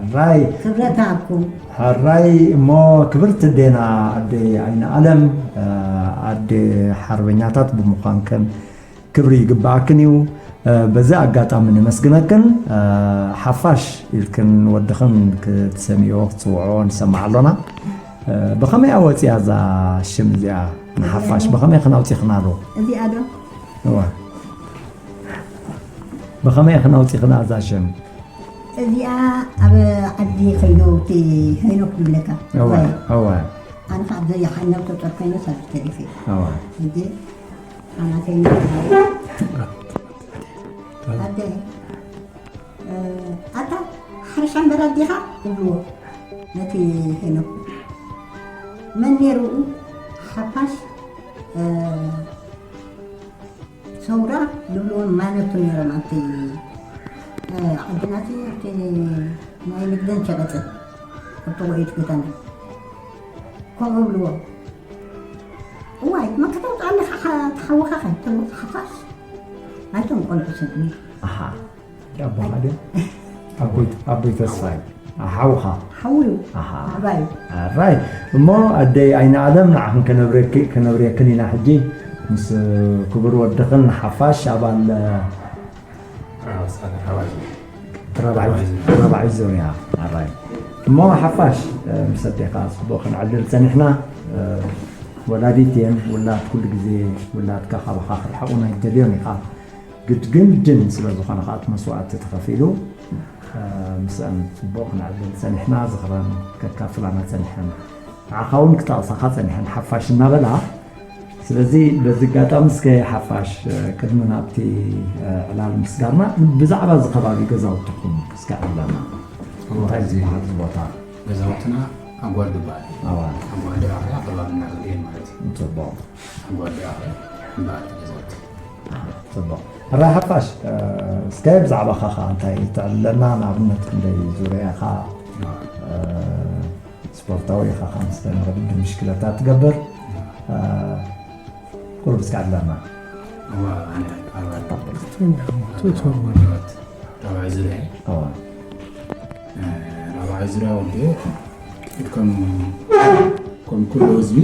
ሕራይ። ክብረት ሃብኩም። ሕራይ። እሞ ክብርቲ ኣዴና ኣደ ኣይነ ኣለም፣ ኣደ ሓርበኛታት ብምዃንክን ክብሪ ይግብኣክን እዩ። በዚ ኣጋጣሚ ነመስግነክን። ሓፋሽ ኢልክን ወድኽን ክትሰምይዎ ክትጽውዕዎ ንሰምዕ ኣሎና። ብኸመይ ወጺኣ እዛ ሽም እዚኣ ንሓፋሽ? ብኸመይ ክን ኣውጺኽናሉ? እዚኣ ዶ? እዋ። ብኸመይ ክን ኣውጺኽና እዛ ሽም? እዚኣ ኣብ ዓዲ ኸይዱ እቲ ሄኖክ ዝብለካ። እዋ፣ እዋ። ኣነ ኸዓ ብዘይ ሓነው ተጠር ኮይነ ሰብ ተሪፈ። እዋ። ሕጂ ኣናተይ ኣደ፣ እ፣ ኣታ ሕርሻ እምበር ኣዴኻ ይብልዎ ነቲ ሄኖክ። መን ነይሩ ሓፋሽ፣ እ፣ ሰውራ ዝብልዎ ማለቱ ነይሮም ኣብቲ፣ እ፣ ዓድና እቲ ኣብቲ ናይ ንግደን ሸቐጥን ኣብ ጥቕኡ እዩ እቲ ጎታና። ከምኡ ይብልዎ። እዋይ፣ መን ከተውፅኣለኻ ሓ-፣ ተሓውኻ ከ? ተውፅ ሓፋሽ። ናይቶም ቆልዑ ስድሚ። ኣሓ። ኣቦኻ ድዮም? ኣቦይ፣ ኣቦይ ተስፋይ። ሓውኻ? ሓውዩ። ኣሓ። ኣባዩ። ኣራይ። እሞ ኣደይ ኣይነ ኣለም ንዓኽን ከነብረኪ-፣ ከነብርየክን ኢና ሕጂ። ምስ ክቡር ወድኽን ሓፋሽ ኣባል፣ ራባዒ፣ ራባዒ ዙርያ። ኣራይ። እሞ ሓፋሽ፣ እ፣ ምስ ኣዴኻ ጽቡቕ ክንዕልል ጸኒሕና። እ፣ ወላዲት እየን፣ ውላድ ኩሉ ግዜ ውላድካ ካባኻ ክርሕቑን ኣይደልዮን ኢኻ። ግድ-፣ ግድን ስለ ዝኾነ ከኣ እቲ መስዋእቲ ተኸፊሉ፣ እ፣ ምስአን ጽቡቕ ክንዕልል ጸኒሕና፣ ዝኽረን ከካፍላና ጸኒሐን። ንዓኻ እውን ክጠቕሳኻ ጸኒሐን ሓፋሽ እናበላ። ስለዚ በዚ ኣጋጣሚ እስከ ሓፋሽ፣ እ፣ ቅድሚ ናብቲ፣ እ፣ ዕላል ምስጋርና ብዛዕባ እዚ ከባቢ ገዛውትኹም እስከ ዕለና። እዋ፣ እንታይ እዚ ዝበሃል እዚ ቦታ? ገዛውትና ኣጓል ዝበሃል እዩ። ኣዋ። ኣጓል ደራኽያ ከባቢ እናገርየን ማለት እዩ። ጽቡቕ። ኣጓል ደራኽያ ዝበሃል ገዛውቲ። ጽቡቕ። ሕራይ ሓፋሽ፣ እ፣ እስከ ብዛዕባኻ ኸኣ እንታይ ተዕልለና? ንኣብነት ክንደይ ዙርያ ኢኻ፣ እዋ። እ፣ ስፖርታዊ ኢኻ፣ ከም ስለ መቕድዲ ምሽክለታ ትገብር፣ እ፣ ቁሩብ እስከ ዕልለና። እዋ፣ ኣነ ኣባል ራብዓይ ዙርያ እየ። እዋ። እ፣ ራብዓይ ዙርያ ወዲኤ፣ ከም፣ ከም ኩሉ ህዝቢ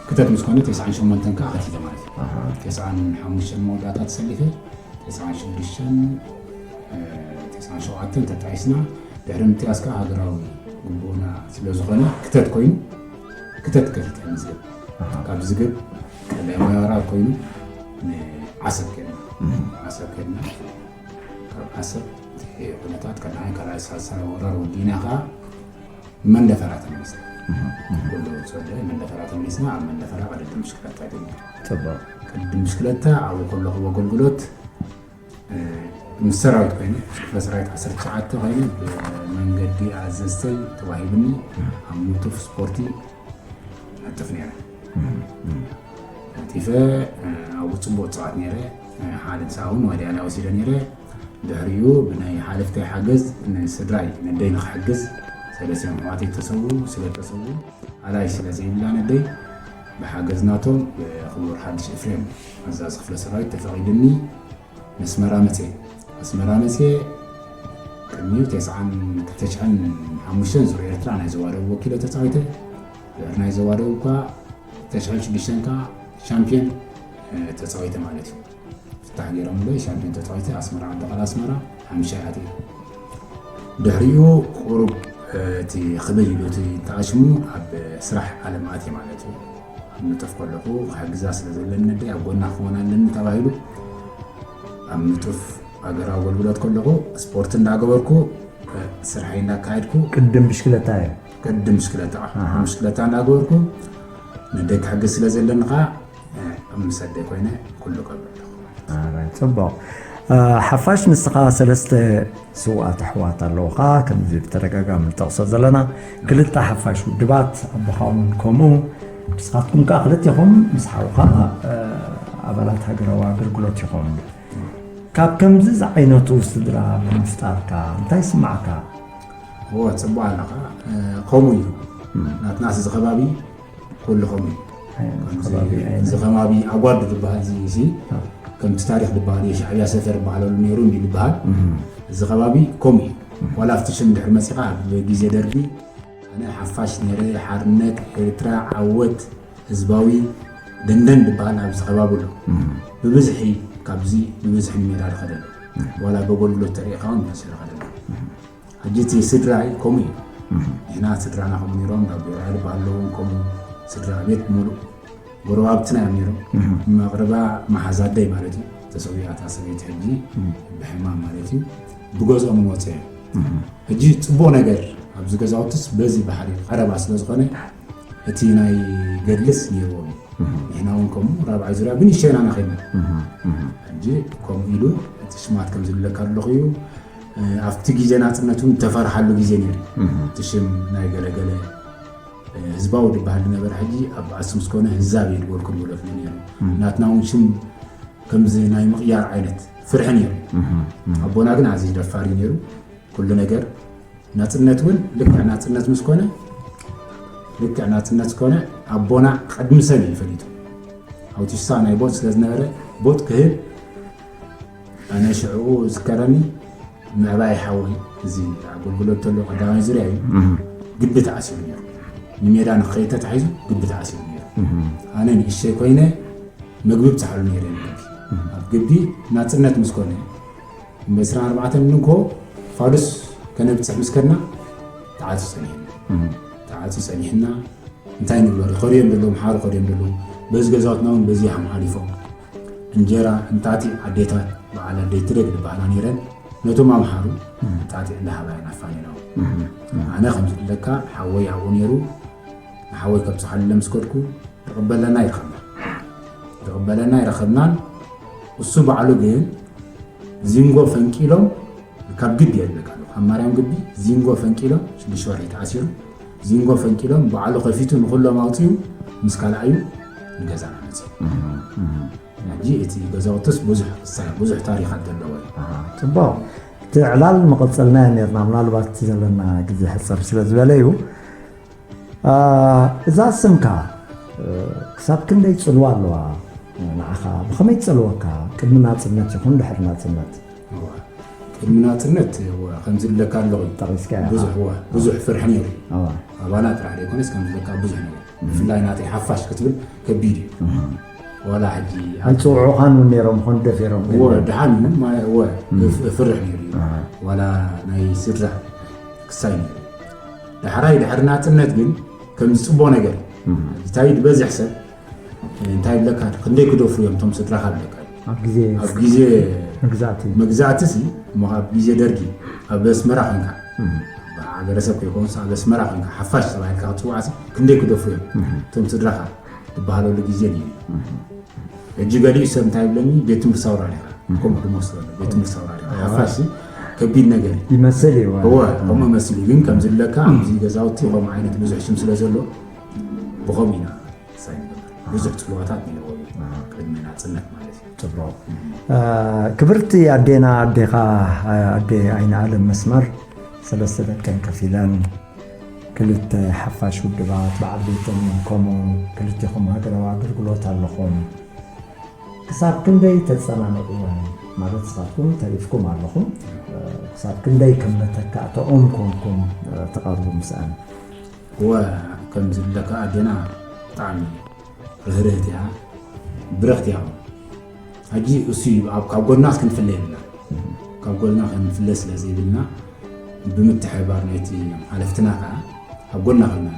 ክተት ምስ ኮነ፣ ተስዓን ሸሞንተን ከኣ ከቲተ ማለት እዩ። ኣሃ። ተስዓን ሓሙሽተን መወዳእታ ተሰሊፈ፣ ተስዓን ሽዱሽተን፣ እ፣ ተስዓን ሸውዓተን ተጣይስና፣ ድሕሪ ምጥያስ ከኣ ሃገራዊ ግቡእና ስለ ዝኾነ ክተት ኮይኑ፣ ክተት ከቲተ ንዝግብ። ኣሃ። ካብ ዝግብ ቀዳማይ ወራር ኮይኑ ንዓሰብ ከድና። እህ። ዓሰብ ከድና። ካብ ዓሰብ እቲ ኩነታት ቀዳማይ ካልኣይ ሳልሳይ ወራር ወዲእና ከኣ መንደፈራ ተመሊስና። እህ፣ እህ። ኩሉ ዝወደአ መንደፈራ ተመሊስና፣ ኣብ መንደፈራ ቅድድም ብሽክለታ ጀሚርና። ጽቡቕ። ቅድድም ብሽክለታ ኣብኡ ከለኹ ኣገልግሎት፣ እ፣ ምስ ሰራዊት ኮይነ፣ ምስ ክፍለ ሰራዊት ዓሰርተ ትሽዓተ ኮይነ፣ ብመንገዲ ኣዘዝተይ ተዋሂብኒ፣ ኣብ ንጡፍ ስፖርቲ ነጥፍ ነይረ። እም፣ እም። ነጢፈ፣ እ፣ ኣብኡ ጽቡቕ እጻወት ነይረ። እ፣ ሓደ ንሳ እውን ዋልያ ወሲደ ነይረ። ድሕሪኡ ብናይ ሓለፍተይ ሓገዝ ንስድራይ፣ ነደይ ንኽሕግዝ፣ ሰለስቲኦም ኣሕዋተይ ተሰዉ። ስለ ተሰዉ፣ ኣላይ ስለ ዘይብላ ነደይ፣ ብሓገዝ ናቶም፣ ብክቡር ሓድሽ ኤፍሬም፣ ኣዛዚ ክፍለ ሰራዊት፣ ተፈቒድኒ ነስመራ መጽየ። ኣስመራ መጽየ፣ ቅድሚኡ ተስዓን ክልተ ሽሕን ሓሙሽተን ዙር ኤርትራ ናይ ዞባ ደቡብ ወኪለ ተጻዊተ። ድሕሪ ናይ ዞባ ደቡብ እኳ፣ ክልተ ሽሕን ሽዱሽተን ከኣ ሻምፒዮን፣ እ፣ ተጻዊተ ማለት እዩ። ፍታሕ ገይሮምለይ፣ ሻምፒዮን ተጻዊተ፣ ኣስመራ፣ ዓዲ ቃል ኣስመራ፣ ሓሙሻይ ኣትየ። ድሕሪኡ ቁሩብ፣ እ፣ እቲ ክብል ኢሉ እቲ ተኣሽሙ ኣብ ስራሕ ዓለም ኣትየ ማለት እዩ። ኣብ ንጡፍ ከለኹ ክሕግዛ ስለ ዘለኒ ነደይ ኣብ ጎና ክኾን ኣለኒ ተባሂሉ ኣብ ንጡፍ ሃገራዊ ኣገልግሎት ከለኹ ስፖርት እንዳገበርኩ፣ እ፣ ስርሐይ እንዳካየድኩ ቅድም ብሽክለታ እዩ። ቅድም ብሽክለታ፣ ኣሃ። ብሽክለታ እንዳገበርኩ ነደይ ክሕግዝ ስለ ዘለኒ ከኣ፣ እ፣ ምስ ኣደይ ኮይነ ኩሉ እገብር ኣለኹ ማለት እዩ። ኣራይ፣ ጽቡቕ። እ፣ ሓፋሽ ንስኻ ሰለስተ ስውኣት ኣሕዋት ኣለውኻ፣ ከምዚ ብተደጋጋሚ ንጠቕሶ ዘለና፣ ክልተ ሓፋሽ ውድባት፣ ኣቦኻ እውን ከምኡ፣ ንስኻትኩም ከኣ ክልቴኹም ምስ ሓውኻ፣ እ፣ ኣባላት ሃገራዊ ኣገልግሎት ኢኹም። ካብ ከምዚ ዝዓይነቱ ስድራ ብምፍጣርካ እንታይ ይስማዓካ? እወ፣ ጽቡቕ ኣለኻ። ከምኡ እዩ። ናትናስ እዚ ከባቢ ኩሉ ከምኡ እዩ። እዚ ከባቢ ኣጓዱ ዝበሃል እዚ ከምቲ ታሪክ ዝበሃል እዩ፣ ሻዕብያ ሰፈር ዝበሃለሉ ነይሩ እንዲ ዝበሃል። እዚ ከባቢ ከምኡ እዩ። ዋላ ኣብቲ ሽም ድሕር መፂኻ ኣብ ግዜ ደርጊ ኣነ ሓፋሽ ነይረ፣ ሓርነት ኤርትራ ዓወት ህዝባዊ ደንደን ዝበሃል ኣብዚ ከባቢ ኣሎ። ብብዝሒ ካብዚ ብብዝሒ ንሜዳ ዝኸደሉ ዋላ በጎልጉሎ ተሪእኻ እውን ብብዝሒ ዝኸደሉ። ሕጂ እቲ ስድራይ ከምኡ እዩ። ንሕና ስድራና ከምኡ ነይሮም፣ ናብ ብሔራዊ ልባ ኣለዎም ከምኡ ስድራ ቤት ሙሉእ ጎረባብትና እዮም ነይሮም። መቕርባ መሓዛደይ ማለት እዩ። ተሰዊኣታ ሰበይቲ ሕጂ ብሕማም ማለት እዩ ብገዝኦም ወፀ እዮም። ሕጂ ፅቡቕ ነገር ኣብዚ ገዛውትስ በዚ ባህሪ ቀረባ ስለ ዝኾነ እቲ ናይ ገድልስ ነይርዎም እዩ። ንሕና እውን ከምኡ ራብዓይ ዙርያ ብንእሽተይ ኢና ኸይድና። ሕጂ ከምኡ ኢሉ እቲ ሽማት ከም ዝብለካ ኣለኹ እዩ። ኣብቲ ግዜ ናፅነት እውን ተፈርሓሉ ግዜ ነይሩ። እቲ ሽም ናይ ገለገለ ህዝባዊ ዝበሃል ዝነበረ ሕጂ ኣብ ባእሲ ምስ ኮነ ህዛብ እዩ ዝበልኩም ይብለፍኒ ነይሩ። ናትና እውን ሽም ከምዚ ናይ ምቕያር ዓይነት ፍርሒ ነይሩ። ኣቦና ግን ኣዝዩ ደፋር እዩ ነይሩ። ኩሉ ነገር ናፅነት እውን ልክዕ ናፅነት ምስ ኮነ ልክዕ ናፅነት ኮነ ኣቦና ቅድሚ ሰብ እዩ ፈሊጡ። ኣውቲሳ ናይ ቦጥ ስለ ዝነበረ ቦጥ ክህብ ኣነ ሽዕኡ ዝከረኒ ምዕባይ ሓወይ እዚ ኣገልግሎት ተሎ ቀዳማይ ዙርያ እዩ። ግቢ ተኣሲሩ ነይሩ። ንሜዳ ንክኸይድ ተታሒዙ ግቢ ተኣሲሩ ነይሩ። ኣነ ንእሸይ ኮይነ መግቢ ብፅሓሉ ነይረ ግቢ። ኣብ ግቢ ናፅነት ምስ ኮነ እብ ዕስራን ኣርባዕተን ንግሆ ፋዱስ ከነብፅሕ ምስ ከድና ተዓፂ ፀኒሕና። ተዓፂ ፀኒሕና እንታይ ንግበር? ይኸዱ እዮም ዘለዉ፣ ምሓሩ ይኸዱ እዮም ዘለዉ። በዚ ገዛውትና እውን በዚ እዮም ሓሊፎም። እንጀራ እንጣጢዕ ኣዴታት፣ በዓል ኣደይ ትደግ ዝበሃላ ነይረን፣ ነቶም ኣምሓሩ እንጣጢዕ እንዳሃባ እየን ኣፋኒናዎም። ኣነ ከም ዝብለካ ሓወይ ኣብኡ ነይሩ፣ ንሓወይ ከብፅሓሉ ምስ ከድኩ ዝቕበለና ይረኸብና። ዝቕበለና ይረኸብናን እሱ ባዕሉ ግን ዚንጎ ፈንቂሎም ካብ ግቢ የድለካ ኣለኹ። ኣብ ማርያም ግቢ ዚንጎ ፈንቂሎም ሽዱሽተ ወርሒ ተኣሲሩ ዚንጎ ፈንቂሎም ባዕሉ ከፊቱ ንኹሎም ኣውፅኡ ምስ ካልኣዩ ንገዛና መፅኡ። ሕጂ እቲ ገዛውትስ ብዙሕ ክሳይ ብዙሕ ታሪኻት ዘለዎ እዩ። ኣሃ፣ ፅቡቕ። እቲ ዕላል መቐፀልናዮ ነርና፣ ምናልባት እቲ ዘለና ግዜ ሕፅር ስለ ዝበለ እዩ። ኣ፣ እዛ ስምካ እ፣ ክሳብ ክንደይ ፅልዋ ኣለዋ ንዓኻ? ብኸመይ ትፀልወካ? ቅድሚ ናፅነት ይኹን ድሕሪ ናፅነት? እዋ፣ ቅድሚ ናፅነት እዋ፣ ከምዚ ዝብለካ ኣለኹ እዩ። ጠቒስካዮ ኢኻ። ብዙሕ እዋ፣ ብዙሕ ፍርሒ ነይሩ እዩ። እዋ። ኣባና ጥራሕ ዘይኮነስ ከም ዝብለካ ብዙሕ ነገር። ብፍላይ ናተይ ሓፋሽ ክትብል ከቢድ እዩ። ዋላ ሕጂ ኣብ ኣይፅውዑኻን እውን ነይሮም፣ ኾን ደፊሮም እዎ፣ ገለ። ደሓን እዩ፣ ማ-፣ እወ፣ እፍ-፣ እፍርሕ ነይሩ እዩ። ኣሃ። ዋላ ናይ ስድራ ክሳይ ነይሩ። ዳሕራይ ድሕሪ ናፅነት ግን ከም ዝፅቦ ነገር እንታይ ዝበዝሕ ሰብ እንታይ ብለካ ክንደይ ክደፍሩ እዮም እቶም ስድራኻ ብለካ እዩ። ኣብ ግዜ ኣብ ግዜ መግዛእቲ። መግዛእቲ ሲ እሞ ኣብ ግዜ ደርጊ ኣብ ኣስመራ ኮንካ ሃገረሰብ ከይኮንስ ኣብ ኣስመራ ኮንካ ሓፋሽ ተባሂልካ ክትፅዋዕ ሲ ክንደይ ክደፍሩ እዮም እቶም ስድራኻ ዝበሃለሉ ግዜ እዩ። ሕጂ ገሊኡ ሰብ እንታይ ይብለኒ ቤት ትምህርቲ ሳውራ ዲኻ ከምኡ ድሞ ስለ ቤት ትምህርቲ ሳውራ ዲኻ ሓፋሽ ሲ ከቢድ ነገር እዩ። ይመስል እዩ። እወ ከምኡ መሲሉ ግን ከም ዝብለካ ኣብዚ ገዛውቲ ከምኡ ዓይነት ብዙሕ ሽም ስለ ዘሎ ብኸምኡ ኢና ሳይ ንገብር ብዙሕ ፅልዋታት ነይርዎ እዩ ቅድሚ ናፅነት ማለት እዩ። ፅቡቕ። ክብርቲ ኣዴና ኣዴኻ ኣዴ ኣይነ ኣለም መስመር ሰለስተ ደቀን ከፊለን ክልተ ሓፋሽ ውድባት በዓል ቤቶም ከምኡ ክልቴኹም ሃገራዊ ኣገልግሎት ኣለኹም። ክሳብ ክንደይ ተጸናንዕወን ማለት ንሳትኩም ተሪፍኩም ኣለኹም። ክሳብ ክንደይ ከም መተካእተኦም ኮንኩም ትቐርቡ ምስኣን? እወ ከም ዝብለካ ኣዴና ብጣዕሚ ርህርህት እያ፣ ብርኽቲ እያ። ሕጂ እሱ እዩ ኣብ ካብ ጎድና ክንፍለ የብልና ካብ ጎድና ክንፍለ ስለ ዘይብልና ብምትሕብባር ናይቲ ሓለፍትና ከዓ ኣብ ጎድና ኮይና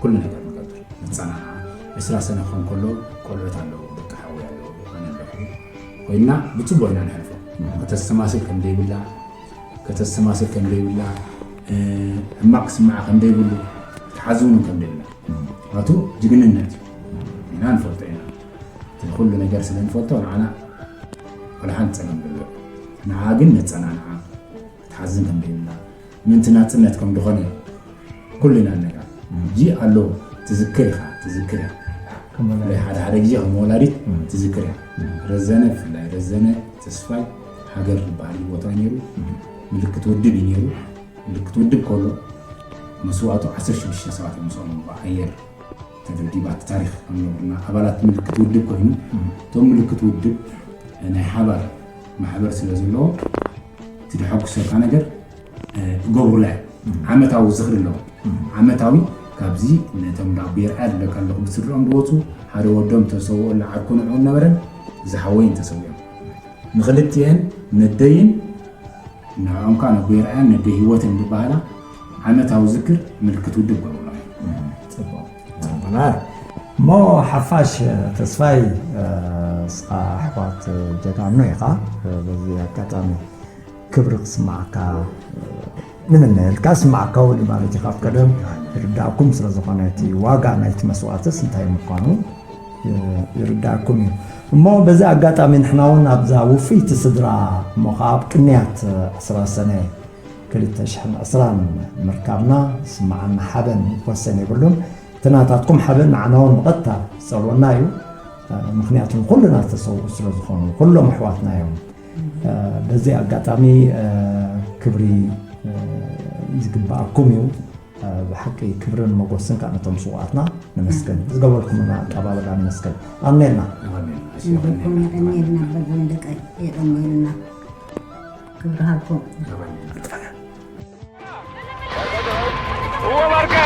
ኩሉ ነገር ንገብር ንፀናና ዕስራ ሰነ ክኾን ከሎ ቆልዑት ኣለዉ ደቂ ሓወይ ኣለዉ ኣነ ኣለኹ ኮይና ብፅቡቅ ኢና ንሕልፎ ከተስተማስል ከም ዘይብላ ከተስተማስል ከም ዘይብላ ሕማቅ ስምዓ ከም ዘይብሉ ክትሓዝውን ከም ዘይብላ ምክንያቱ ጅግንነት እዩ ኢና ንፈልጦ ኢና እቲ ኩሉ ነገር ስለ ንፈልጦ ንዓና ወላ ሓንቲ ፀገም የብሉ ንዓ ግን ነፀናንዓ ክትሓዝን ከም ዘይብላ ምንቲ ናፅነት ከም ዝኾነ ኩልና ነጋ ሕጂ ኣሎ ትዝክር ኢኻ ትዝክር እያ ብፍላይ ሓደ ሓደ ግዜ ከም ወላዲት ትዝክር እያ ረዘነ ብፍላይ ረዘነ ተስፋይ ሃገር ዝበሃል ቦታ ነይሩ። ምልክት ውድብ እዩ ነይሩ። ምልክት ውድብ ከሎ መስዋእቱ ዓሰርተ ሽዱሽተ ሰባት እዮም ምስኦም ብኣየር ተደብዲባ። እቲ ታሪኽ ከም ነብርና ኣባላት ምልክት ውድብ ኮይኑ፣ እቶም ምልክት ውድብ ናይ ሓባር ማሕበር ስለ ዘለዎ፣ እቲ ደሐጉሰካ ነገር እገብሩላ እዮም። ዓመታዊ ዝኽሪ ኣለዎ። ዓመታዊ ካብዚ ነቶም ዳቦ የርኣያ ዝብለካ ኣለኹ፣ ብስድርኦም ዝወፁ ሓደ ወዶም ተሰውኦላ ዓርኩ ንዕኡ ነበረን ዝሓወይን ተሰዊኦም። ንክልቲኤን ነደይን ንዕኦም ከዓ ነቦ የርኣያን ነደይ ህይወትን ዝበሃላ ዓመታዊ ዝክር ምልክት ውድብ ገብሩላ እዮም። ፅቡቅ። እሞ ሓፋሽ ተስፋይ፣ እስኻ ኣሕዋት ጀጋኑ ኢኻ። በዚ ኣጋጣሚ ክብሪ ክስማዓካ ንምነየልካ። ስማዓካ እውን ማለት እዩ። ካብ ቀደም ይርዳእኩም ስለ ዝኾነ እቲ ዋጋ ናይቲ መስዋእትስ እንታይ ምዃኑ ይርዳእኩም እዩ። እሞ በዚ ኣጋጣሚ ንሕና እውን ኣብዛ ውፍይቲ ስድራ እሞ ከዓ ኣብ ቅንያት ዕስራ ሰነ ክልተ ሽሕን ዕስራን ምርካብና ዝስምዓና ሓበን ወሰን የብሉን። እቲ ናታትኩም ሓበን ንዓና እውን ብቐጥታ ዝጸልወና እዩ። ምክንያቱ ንኩልና ዝተሰውኡ ስለ ዝኾኑ ኩሎም ኣሕዋትና እዮም። በዚ ኣጋጣሚ ክብሪ ዝግባኣኩም እዩ። ብሓቂ ክብርን መጎስን ከዓ ነቶም ስውኣትና። ነመስገን ዝገበርኩምና ኣቀባበላ ነመስገን። ኣሜንና። ንብልኩም የቐንየልና በጎን ደቀይ የቐንየልና። ክብሪ ሃብኩም። እወ ማርካ